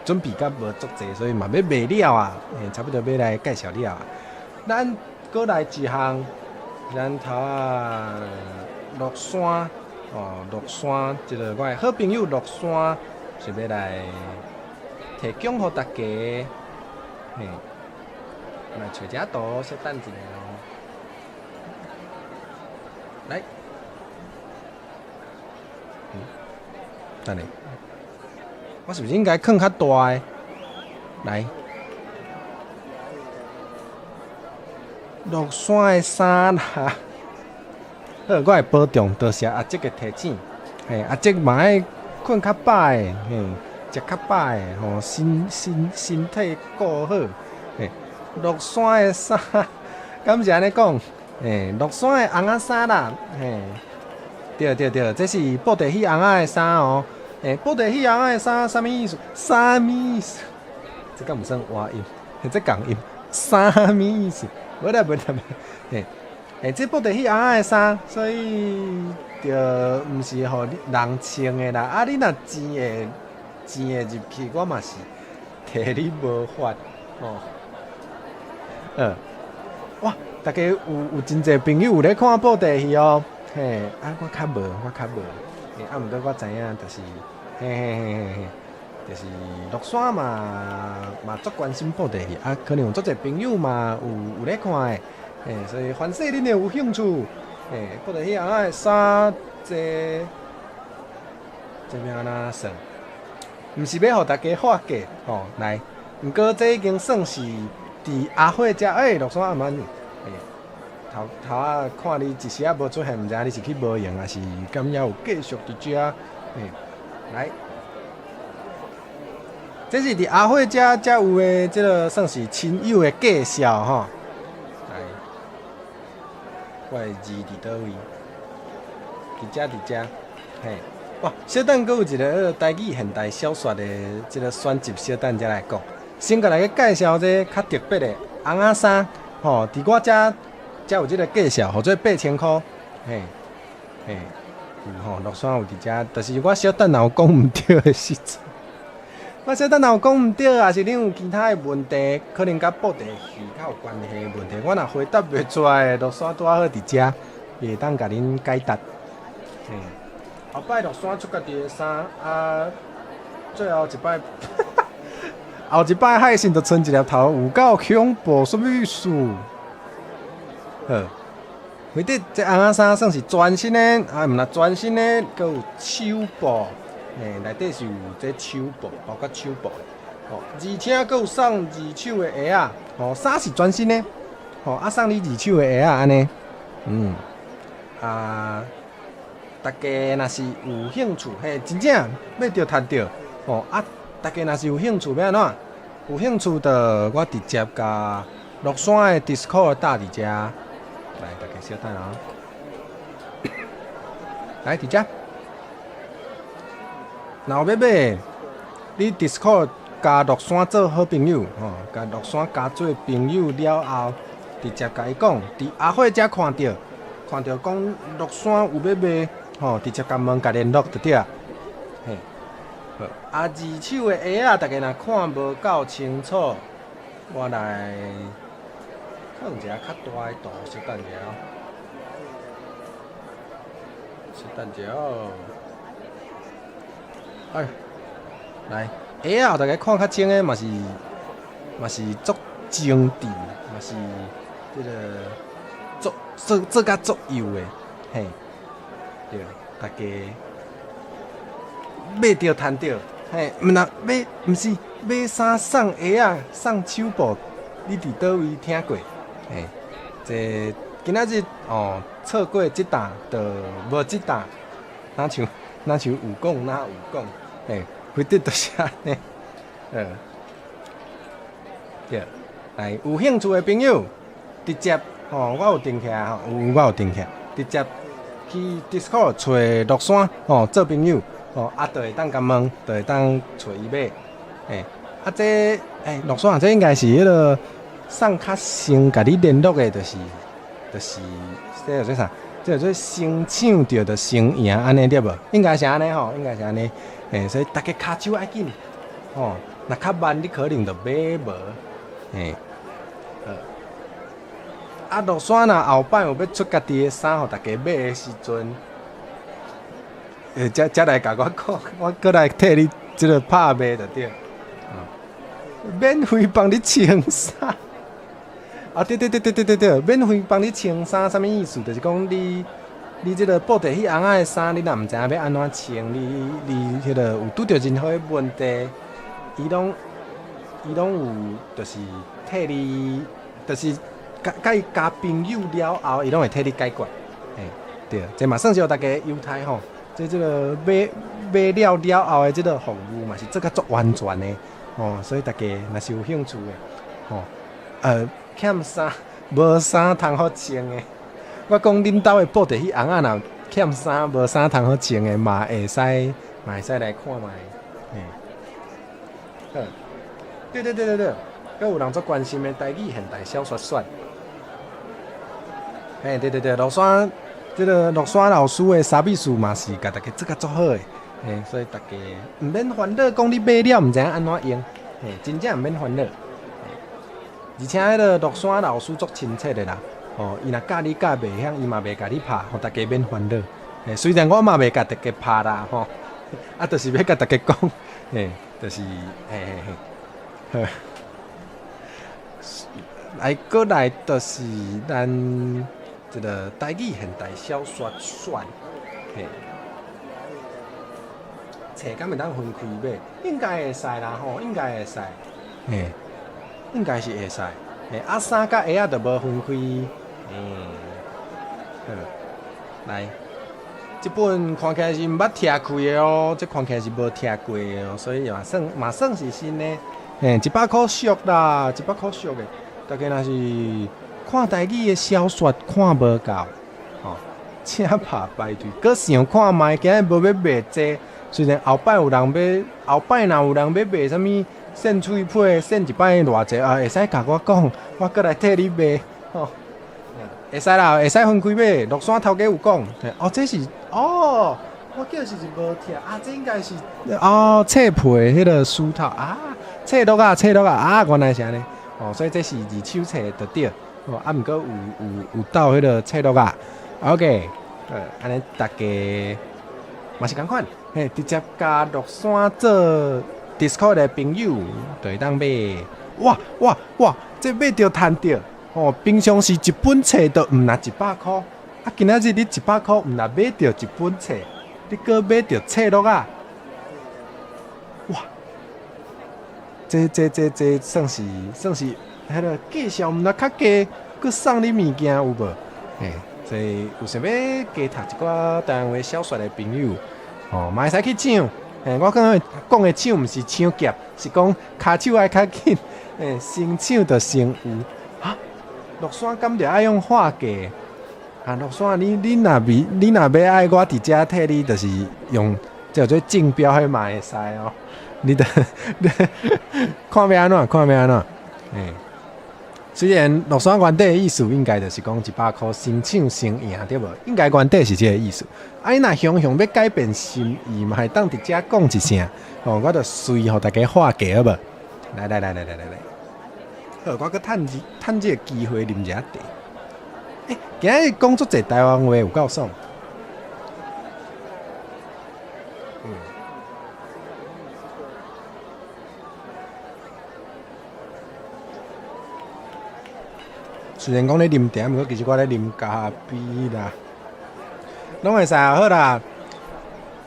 S1: 準備甲無足濟，所以嘛欲賣了啊，欸，差不多欲來介紹了啊。咱閣來一項，咱頭仔樂山哦，樂山這個我的好朋友樂山是欲來提供予大家，嘿。來揣這圖，稍等一下哦。來，嗯，等下，我是毋是應該囥較大的？來，樂山的衫啦，好，我會保重，多謝阿叔的提醒。嘿，阿叔嘛愛睏較飽的，嘿，食較飽的，吼，身體顧好，嘿。樂山的衫，敢是按呢講？嘿，樂山的尪仔衫啦，嘿，對對對，這是布袋戲尪仔的衫哦。欸，布袋戲尪仔的衫，啥物意思？啥物意思？這敢毋算倚音？這仝音，啥物意思？無啦無啦無，嘿，欸，這布袋戲尪仔的衫，所以就毋是予人穿的啦。啊，你若錢會錢會入去，我嘛是替你無法哦。哇！大家有有真濟朋友有咧看布袋戲哦，嘿，啊，我較無，我較無，嘿，啊，毋過我知影，就是，嘿嘿嘿嘿嘿，就是樂山嘛嘛足關心布袋戲，啊，可能有足濟朋友嘛有有咧看的，嘿，所以凡勢恁會有興趣，嘿，布袋戲尪仔的衫，這這欲按怎算？毋是欲予大家畫價，吼，來，毋過這已經算是。佇阿火遮，欸，樂山阿曼，欸，頭頭仔看你一時仔無出現，毋知影你是去無閒，抑是敢猶有繼續佇遮？欸，來，這是佇阿火遮才有的，這個算是親友的介紹吼。來，我的字佇佗位？佇遮佇遮，嘿，哇！小等閣有一個彼個台語現代小說的這個選集，小等才來講。先共大家介紹這個較特別的尪仔衫，吼，佇我遮才有這個介紹，號做8000箍，嘿，嘿，有吼，樂山有佇遮，就是我小等若有講毋對的時陣，我小等若有講毋對，抑是恁有其他的問題，可能佮布袋戲較有關係的問題，我若回答袂出來的，樂山拄仔好佇遮，伊會當共恁解答。嘿，後擺樂山出家己的衫，啊，最後一擺。後一擺海信就賰一粒頭，有夠恐怖，啥物意思？好，回得這尪仔衫算是全新的，啊，毋若全新的，閣有手布，嘿，內底是有這手布，包括手布的，吼，而且閣有送二手的鞋仔，吼，衫是全新的，吼，啊送你二手的鞋仔按呢，嗯，啊，大家若是有興趣，嘿，真正買著趁著，吼啊！大家若是有興趣欲按怎？有興趣就我直接共樂山的 Discord 搭佇遮，來，大家小等啊！來，佇遮，若有欲買，你 Discord 共樂山做好朋友，吼，共樂山加做朋友了後，直接共伊講，佇阿慧遮看著，看著講樂山有欲賣，吼，直接共問共聯絡就對啊。嘿，好，啊，二手的鞋仔，大家若看無夠清楚，我來放一个較大的圖，小等一下哦，小等一下哦。哎，來，鞋仔大家看較清的嘛是嘛是足精緻，嘛是這个足做做甲足幼的，嘿，對，大家買著趁著，嘿，毋若買，毋是買衫送鞋仔送手布，你佇佗位聽過？嘿，這今仔日哦，錯過這檔就無這檔，若像若像有講若有講，嘿，規則就是按呢，對，來，有興趣的朋友，直接吼，我有訂起來吼，有我有訂起來，直接去 Discord 揣樂山吼做朋友吼，啊，就會當共問，就會當揣伊買，嘿，啊這欸樂山，這應該是彼个送較先共你聯絡的，就是就是這叫做啥？這叫做先搶著就先贏，按呢對無？應該是按呢吼，應該是按呢。嘿，所以大家跤手愛緊，吼，若較慢你可能就買無，嘿。啊，樂山若後擺有欲出家己的衫，予大家買的時陣，才才來共我講，我閣來替你這个拍賣就對。免費幫你穿衫。啊，對對對對對對對，免費幫你穿衫，啥物意思？就是講你你這个布袋戲尪仔的衫，你若毋知影欲按怎穿，你你彼个有拄著任何的問題，伊攏伊攏有，就是替你，就是共共伊交朋友了後，伊攏會替你解決。嘿，對，這嘛算是予大家優待吼。這這个買買了了後的這个服務嘛是做甲足完全的，吼，所以大家若是有興趣的，吼，欠衫無衫通好穿的，我講恁兜的布袋戲尪仔若欠衫無衫通好穿的，嘛會使嘛會使來看覓。嘿，好，對對對對對，閣有人足關心的台語現代小說選。嘿，對對對，樂山這个樂山老師的沙美事嘛是共大家做甲足好的，嘿，所以大家毋免煩惱，講你買了毋知影按怎用，嘿，真正毋免煩惱。而且彼个樂山老師足親切的啦，吼，伊若教你教袂曉，伊嘛袂共你拍，予大家免煩惱。嘿，雖然我嘛袂共大家拍啦，吼，啊，就是欲共大家講，嘿，就是，嘿嘿嘿，好。來，閣來就是咱這个台語現代小說選，嘿，冊敢會當分開買？應該會使啦，吼，應該會使，嘿，應該是會使。嘿，啊，衫佮鞋仔就無分開，嘿，好，來，這本看起來是毋捌拆開的哦，這看起來是無拆過的哦，所以嘛算嘛算是新的，嘿，100箍俗啦，100箍俗的。大家若是看台語的小說看無夠，吼，請拍排隊，閣想看覓，今日無欲賣這，雖然後擺有人欲，後擺若有人欲賣啥物扇喙皮，扇一擺偌濟啊，會使共我講，我閣來替你賣，吼，會使啦，會使分開買。樂山頭家有講，哦，這是哦，我叫是是無拆啊，這應該是哦，冊皮彼个書頭啊，冊落啊，冊落啊，啊，原來是按呢，哦，所以這是二手冊就對，哦，啊，毋過有有有鬥彼个冊落啊，OK，好，按呢大家嘛是仝款，嘿，直接共樂山做 Discord 的朋友就會當買，哇哇哇，這買著趁著，吼，平常時一本冊都毋若100箍，啊，今仔日你100箍毋若買著一本冊，你閣買著冊落啊，哇！這這這這算是算是彼个價數毋若較低，閣送你物件有無？嘿，所以有想欲加讀一寡台灣話小說的朋友，吼，嘛會使去搶。嘿，我感覺講的搶毋是搶劫，是講跤手愛較緊，嘿，先搶就先有。哈，樂山敢著愛用畫價？啊，樂山，你若欲愛我佇遮替你，就是用叫做競標，彼嘛會使哦。你著看欲按怎，看欲按怎，嘿。雖然樂山原底的意思應該就是講100箍先搶先贏對無？應該原底是這个意思。啊，你若雄雄欲改變心意，嘛會當佇遮講一聲，吼，我就隨予大家畫價好無？來來來來來來來，好，我閣趁趁這个機會啉一下茶。欸，今日講足濟台灣話，有夠爽。雖然講咧啉茶，毋過其實我咧啉咖啡啦。攏會使啊，好啦，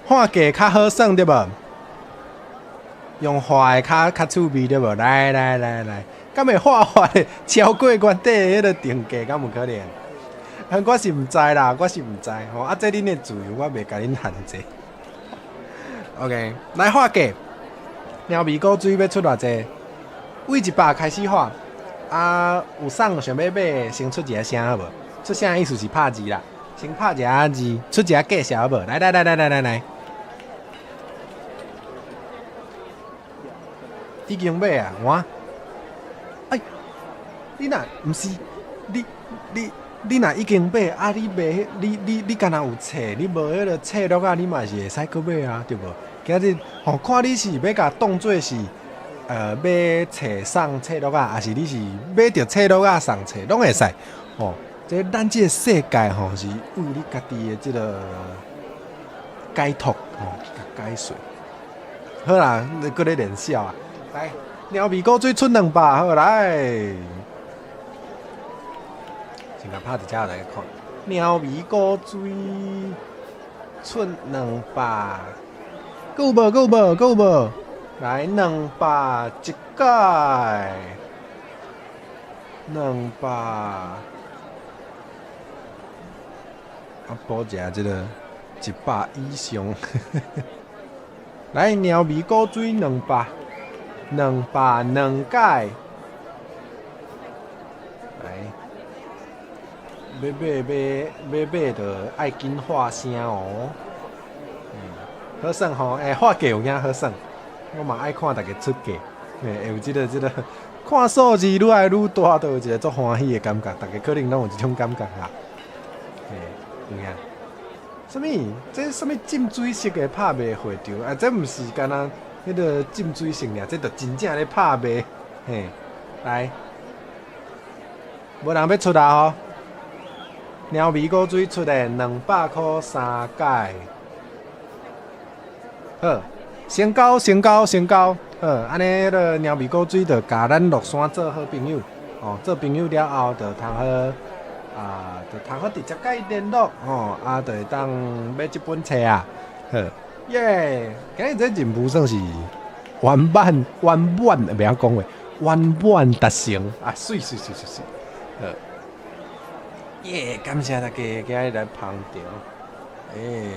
S1: 畫價較好耍對無？用畫的較較趣味對無？來來來來，敢會畫畫的超過原底的彼个定價，敢有可能？我是毋知啦，我是毋知吼。啊，這恁的自由，我袂共恁限制。OK，來畫價，貓味古錐欲出偌濟？對一百開始畫。啊，有送想欲買，先出一下聲好無？出聲的意思是拍字啦，先拍一下字，出一下價數好無？來來來來來來來，已經買啊，我，哎，你若毋是，你你你若已經買，啊，你袂，你你你敢若有冊，你無彼个冊落啊，你嘛是會使閣買啊，對無？今日吼，看你是欲共當做是。買冊送冊橐仔，抑是你是買著冊橐仔送冊，攏會使。吼，這咱這个世界吼，是為你家己的這个解脫吼，去共解說。好啦，你閣咧練痟啊！來，貓味古錐出200，好來，先共拍佇遮來看。貓味古錐出兩百，閣有無？閣有無？閣有無？來兩百一改，兩百，啊補一下這个100以上，來貓味古錐兩百，兩百兩改，來，欲買買欲買就愛緊喊聲哦，好耍吼，欸，畫價有影好耍。我嘛愛看大家出價，會有這个這个看數字愈來愈大，就有一个足歡喜的感覺。大家可能攏有這種感覺啦。嘿，有影？啥物？這啥物浸水式的拍賣會場？啊，這毋是干焦彼个浸水式爾，這就真正咧拍賣。嘿，來，無人欲出啊吼！貓味古錐出的200箍三改，好。成交，成交，成交，好，按呢，彼个貓味古錐就共咱樂山做好朋友，哦，做朋友了後，就通好，啊，就通好直接共伊聯絡，吼，啊，就會當買這本冊啊，好，耶，今日這任務算是圓滿，圓滿，袂曉講話，圓滿達成，啊，媠媠媠媠媠，好，耶，感謝大家今日來捧場，欸，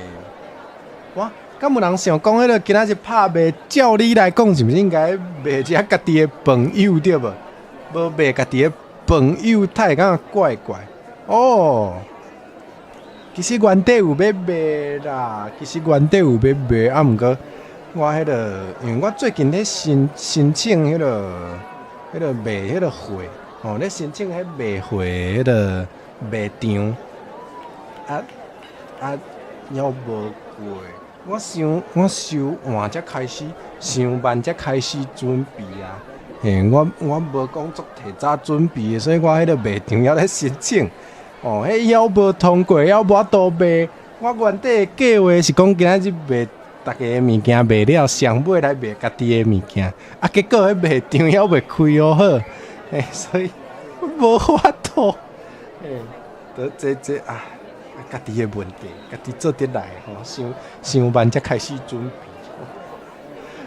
S1: 哇。敢有人想講彼个今仔日拍賣，照理來講是毋是應該賣一下家己的朋友對無？無賣家己的朋友，太會感覺怪怪。哦，其實原底有欲賣啦，其實原底有欲賣，啊，毋過我彼个，因為我最近咧申申請彼个彼个賣彼个會，吼，咧申請彼賣會彼个賣場，啊啊，猶無過。我傷我傷晚才開始，傷慢才開始準備啊！嘿，我我無講足提早準備的，所以我彼个賣場猶咧申請，哦，彼猶無通過，猶無法度賣。我原底的計劃是講今仔日賣逐家的物件賣了，上尾來賣家己的物件，啊，結果彼賣場猶未開哦好，嘿，所以無法度，嘿，著這這啊。家己的問題，家己做得來吼，傷傷慢才開始準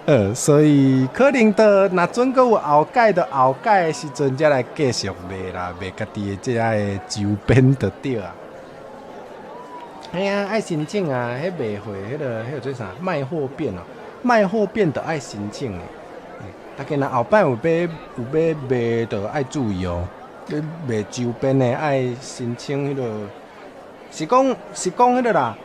S1: 備。所以可能著若準閣有後改，著後改的時陣才來繼續賣啦，賣家己的這个周邊就對啊。嘿啊，愛申請啊，彼賣貨彼个彼个做啥？賣貨變哦，賣貨變著愛申請的。大家若後擺有欲賣，著愛注意哦。欲賣周邊的愛申請彼个，是講彼个啦，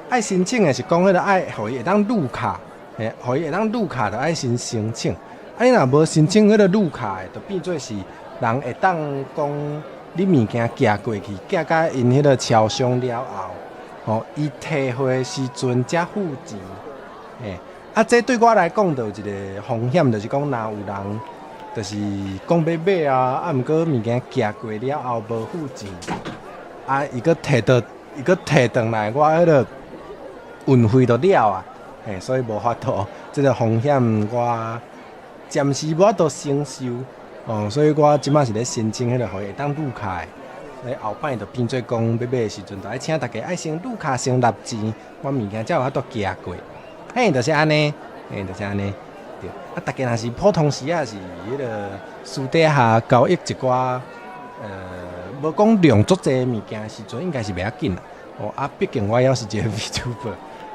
S1: 愛申請的是講彼个愛予伊會當入卡，嘿，予伊會當入卡，著愛先申請。啊，你若無申請彼個入卡的，就變做是人會當講你物件寄過去，寄甲𪜶彼个超商了後，吼，伊提貨的時陣才付錢，嘿，啊，這對我來講，就有一個風險，就是講若有人就是講欲買啊，啊，毋過物件寄過了後無付錢，啊，伊閣提轉來，我彼个運費就了啊，嘿，所以無法度，這個風險我暫時無法度承受，哦，所以我這擺是咧申請彼个予伊會當入卡的，所以後擺就變做講欲買的時陣，就愛請大家愛先入卡先納錢，我物件才有法度寄過。嘿，就是按呢，嘿，就是按呢。對，啊，大家若是普通時仔是彼个私底下交易一寡，無講量足濟物件的時陣，應該是袂要緊啦。哦，啊，畢竟我猶是一個 VTuber，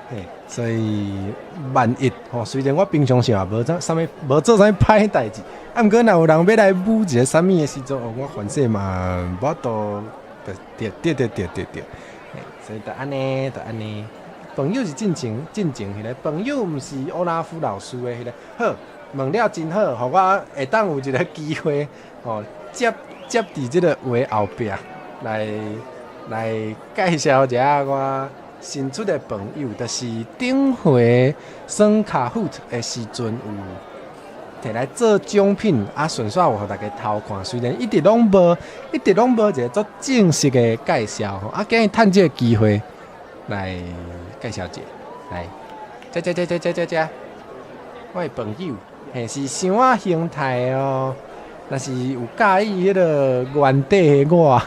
S1: 嘿，所以萬一吼，雖然我平常時也無做啥物，無做啥物歹代誌，啊，毋過若有人欲來舞一个啥物的時陣，哦，我反正嘛無法度，對對對對對對，嘿，所以就按呢，就按呢。朋友是進前彼个朋友，毋是歐拉夫老師的彼个。好，問了真好，予我會當有一个機會，吼，接接佇這个話後壁來介紹一下我新出的朋友，就是頂回耍 Kahoot 的時陣有摕來做獎品，啊，順紲有予大家偷看。雖然一直攏無一个足正式的介紹，吼，啊，今日趁這个機會來介紹者，來，遮遮遮遮遮遮遮，我的朋友，嘿，是箱仔形態哦。若是有佮意彼个原底的我，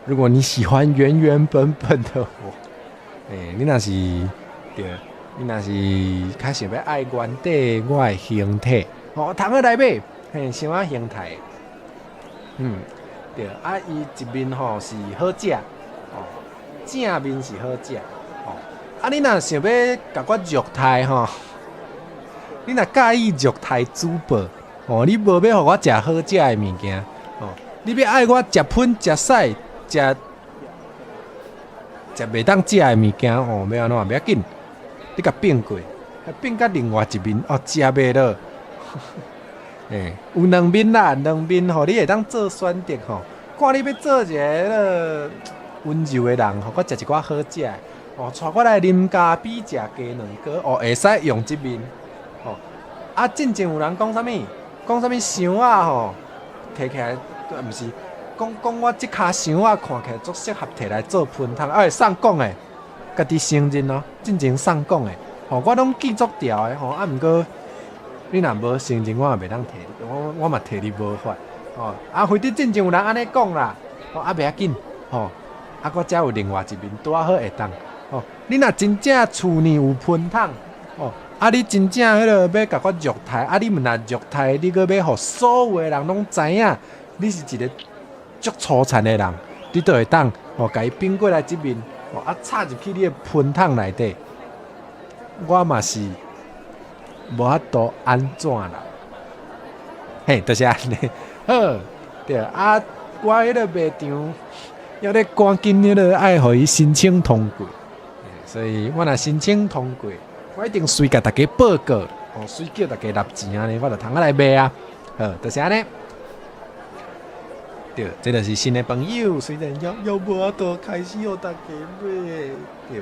S1: 如果你喜歡原原本本的我，欸，你若是對，你若是較想欲愛原底我的形體，吼，通好來買，嘿，箱仔形態，對，啊，伊一面吼是好食，哦，正面是好食，哦，啊，你若想欲共我虐待吼，你若佮意虐待主播，哦，你無欲予我食好食的物件，哦，你欲愛我食噴食屎食食袂當食的物件，哦，欲按怎袂要緊，你共變過，變甲另外一面，哦，食袂落，欸，有兩面啦，兩面予你會當做選擇吼，看你欲做一个彼个溫柔的人，予我食一寡好食的，哦，帶我來啉咖啡，食雞卵糕，哦，會使用這面，哦，啊，進前有人講啥物？講啥物箱仔吼，提起來，毋是講講我這跤箱仔看起來足適合提來做噴筒，啊會送講的，家己承認哦，進前送講的，吼，我攏記足牢的吼，啊，毋過你若無承認，我也袂當提，我嘛提你無法，吼，啊，非得進前有人按呢講啦，吼，啊袂要緊，吼，啊，我遮有另外一面拄仔好會當，吼，你若真正厝內有噴筒，吼。啊！你真正彼个欲共我虐待，啊！你毋若虐待，你閣欲予所有的人攏知影，你是一个足粗殘的人，你都會當吼，共伊變過來這面，吼啊插入去你的噴筒內底，我嘛是無法度按怎啦。嘿，就是按呢。好，對啊，我彼个賣場猶咧趕緊彼个愛予伊申請通過，所以我若申請通過，我一定隨共大家報告，哦，隨叫大家納錢按呢，我就通仔來賣啊。好，就是按呢。對，這就是新的朋友，雖然猶無法度開始予大家買，對。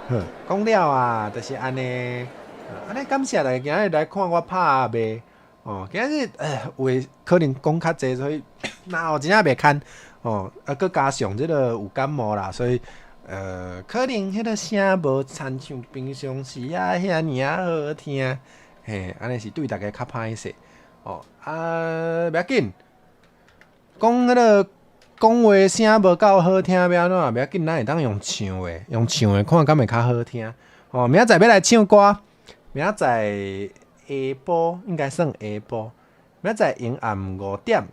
S1: 好，講了啊，就是按呢。按呢感謝大家今日來看我拍賣，哦，今日話可能講較濟，所以若真正袂堪，哦，啊，閣加上這个有感冒啦，所以可能彼个聲無親像平常時啊遐爾仔好聽，嘿，按呢是對大家較歹勢，哦，啊，袂要緊，講彼个講話聲無夠好聽，欲按怎袂要緊，咱會當用唱的，用唱的看敢會較好聽，哦，明仔載欲來唱歌，明仔載下晡應該算下晡，明仔載下暗五點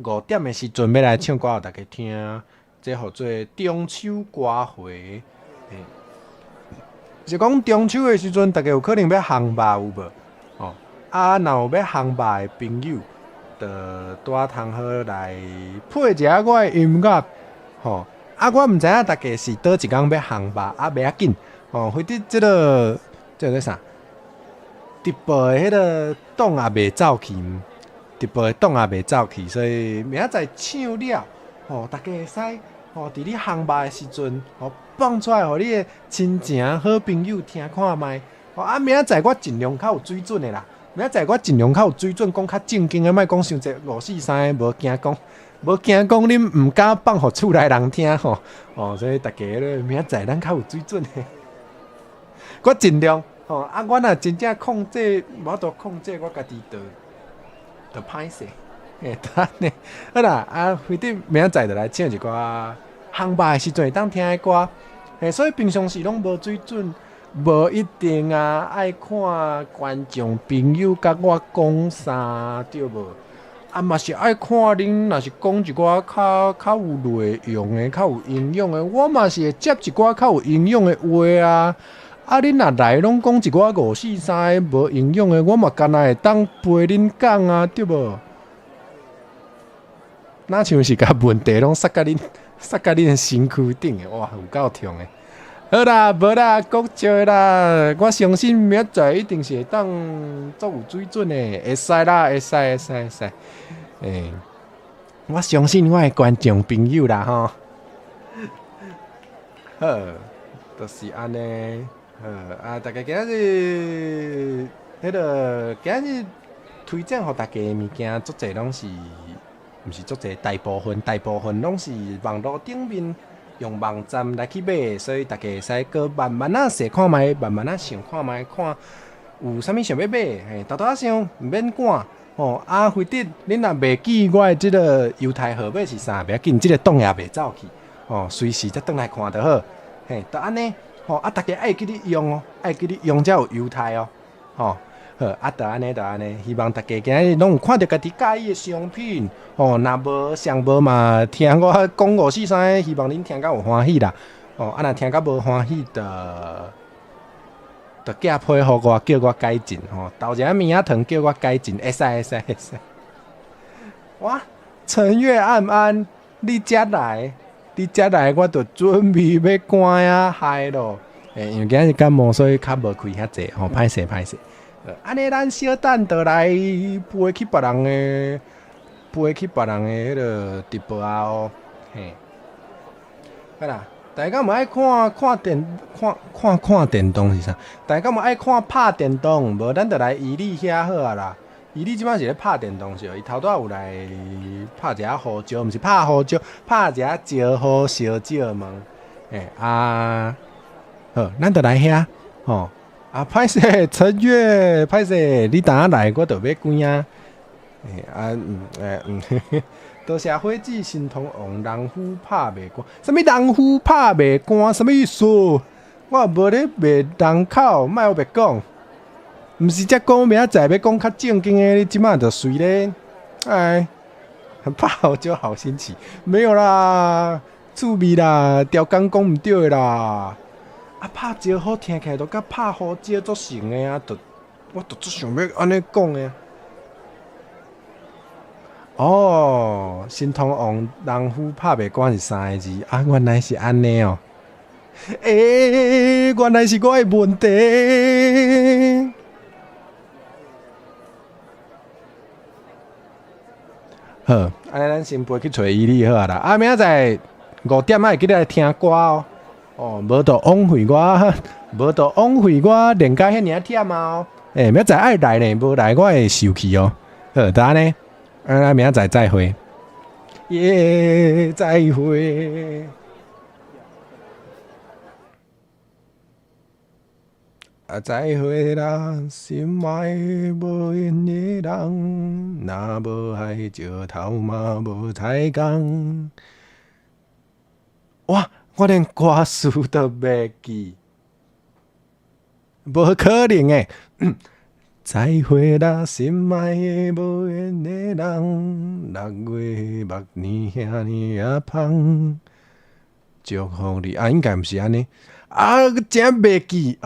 S1: ，5點的時陣欲來唱歌予大家聽。這號做中秋歌會。嘿，是講中秋的時陣，大家有可能欲烘肉有無？哦，啊，若有欲烘肉的朋友，就拄仔通好來配一下我的音樂，吼。啊，我毋知影大家是佗一工欲烘肉，啊，袂要緊，吼，反正這个這个啥，直播的彼个檔也袂走去，直播的檔也袂走去，所以明仔載唱了，吼，大家會使吼，佇你烘肉的時陣，吼，放出來，予你的親情好朋友聽看覓。吼，啊，明仔載我盡量較有水準的啦，明仔載我盡量較有水準，講較正經的，莫講傷濟五四三的，無驚講。無驚講恁毋敢放予厝內人聽吼，哦，所以大家咧明仔載咱較有水準的，我盡量吼，啊，我若真正控制無法度控制，我家己就就歹勢，嘿，就按呢，好啦，啊，反正明仔載就來唱一寡烘肉的時陣會當聽的歌，嘿，所以平常時攏無水準，無一定啊，愛看觀眾朋友佮我講啥，對無？啊，嘛是愛看恁，若是講一寡較較有內容的、較有營養的，我嘛是會接一寡較有營養的話啊。啊，恁若來攏講一寡五四三的無營養的，我嘛干焦會當陪恁講啊，對無？若像是共問題攏塞共恁塞共恁的身軀頂的，哇，有夠痛的。好啦，無啦，講笑的啦。我相信明仔載一定是會當足有水準的，會使啦，會使，會使，會使。欸，我相信我的觀眾朋友啦，吼。好，就是按呢。好，啊，大家今仔日，彼个今仔日推薦予大家的物件，足濟攏是，毋是足濟，大部分大部分攏是網路頂面。用網站來去買，所以大家會使閣慢慢仔踅看覓，慢慢仔想看覓，看有啥物想欲買，嘿，沓沓仔想，毋免趕，吼，啊，非得恁若袂記我的這个郵台號碼是啥，袂要緊，這个檔也袂走去，吼，隨時再轉來看就好，嘿，就按呢，吼，啊，大家愛記得用哦，愛記得用才有郵台哦，吼。好，啊，就按呢，就按呢，希望大家今日攏有看著家己佮意的商品，吼，若無上無嘛，聽我講五四三，希望恁聽甲有歡喜啦，吼，啊，若聽甲無歡喜，就就寄批予我，叫我改進，吼，投一下物仔糖叫我改進，會使會使會使。哇，陳月安安，你才來，你才來，我就準備欲關啊害咯，欸，因為今日感冒，所以較無開遐濟，吼，歹勢歹勢。按呢，咱小等就來飛去別人的，飛去別人的彼个直播啊哦，嘿。好啦，大家嘛愛看看電看看看電動是啥？大家嘛愛看拍電動，無咱就來伊利遐好啊啦。伊利這擺是咧拍電動是無？伊頭拄仔有來拍一下胡椒，毋是拍胡椒，拍一下招呼小姐們。嘿啊，好，咱就來遐吼。啊，歹勢，陳月，歹勢，你等下來，我就欲關啊。欸啊，嗯，欸嗯，多謝伙計神通王，人夫拍袂乾，啥物人夫拍袂乾，啥物意思？我無咧賣人口，莫烏白講。毋是才講明仔載欲講較正經的，你這馬就隨咧，哎，拍胡椒好新奇，沒有啦，趣味啦，刁工講毋對的啦。啊，拍招呼聽起來都佮拍胡椒足像的啊，就我就足想欲按呢講的。哦，神通王人夫拍袂乾是三个字，啊，原來是按呢哦。欸，原來是我的問題。好，按呢咱先飛去揣伊利好啊啦。啊，明仔載5點愛記得來聽歌哦。哦，無就枉費我，無就枉費我練甲遐爾仔忝啊！哦，欸，明仔載愛來呢，無來我會受氣哦。好，就按呢，啊，明仔載再會，耶，再會。啊，再會啦，心愛無緣的人，若無愛石頭嘛無彩工。哇！我連歌詞都袂記，無可能的。再會啦，心愛的無緣的人，六月目年遐爾仔芳。祝福你啊，應該毋是按呢啊，真袂記啊。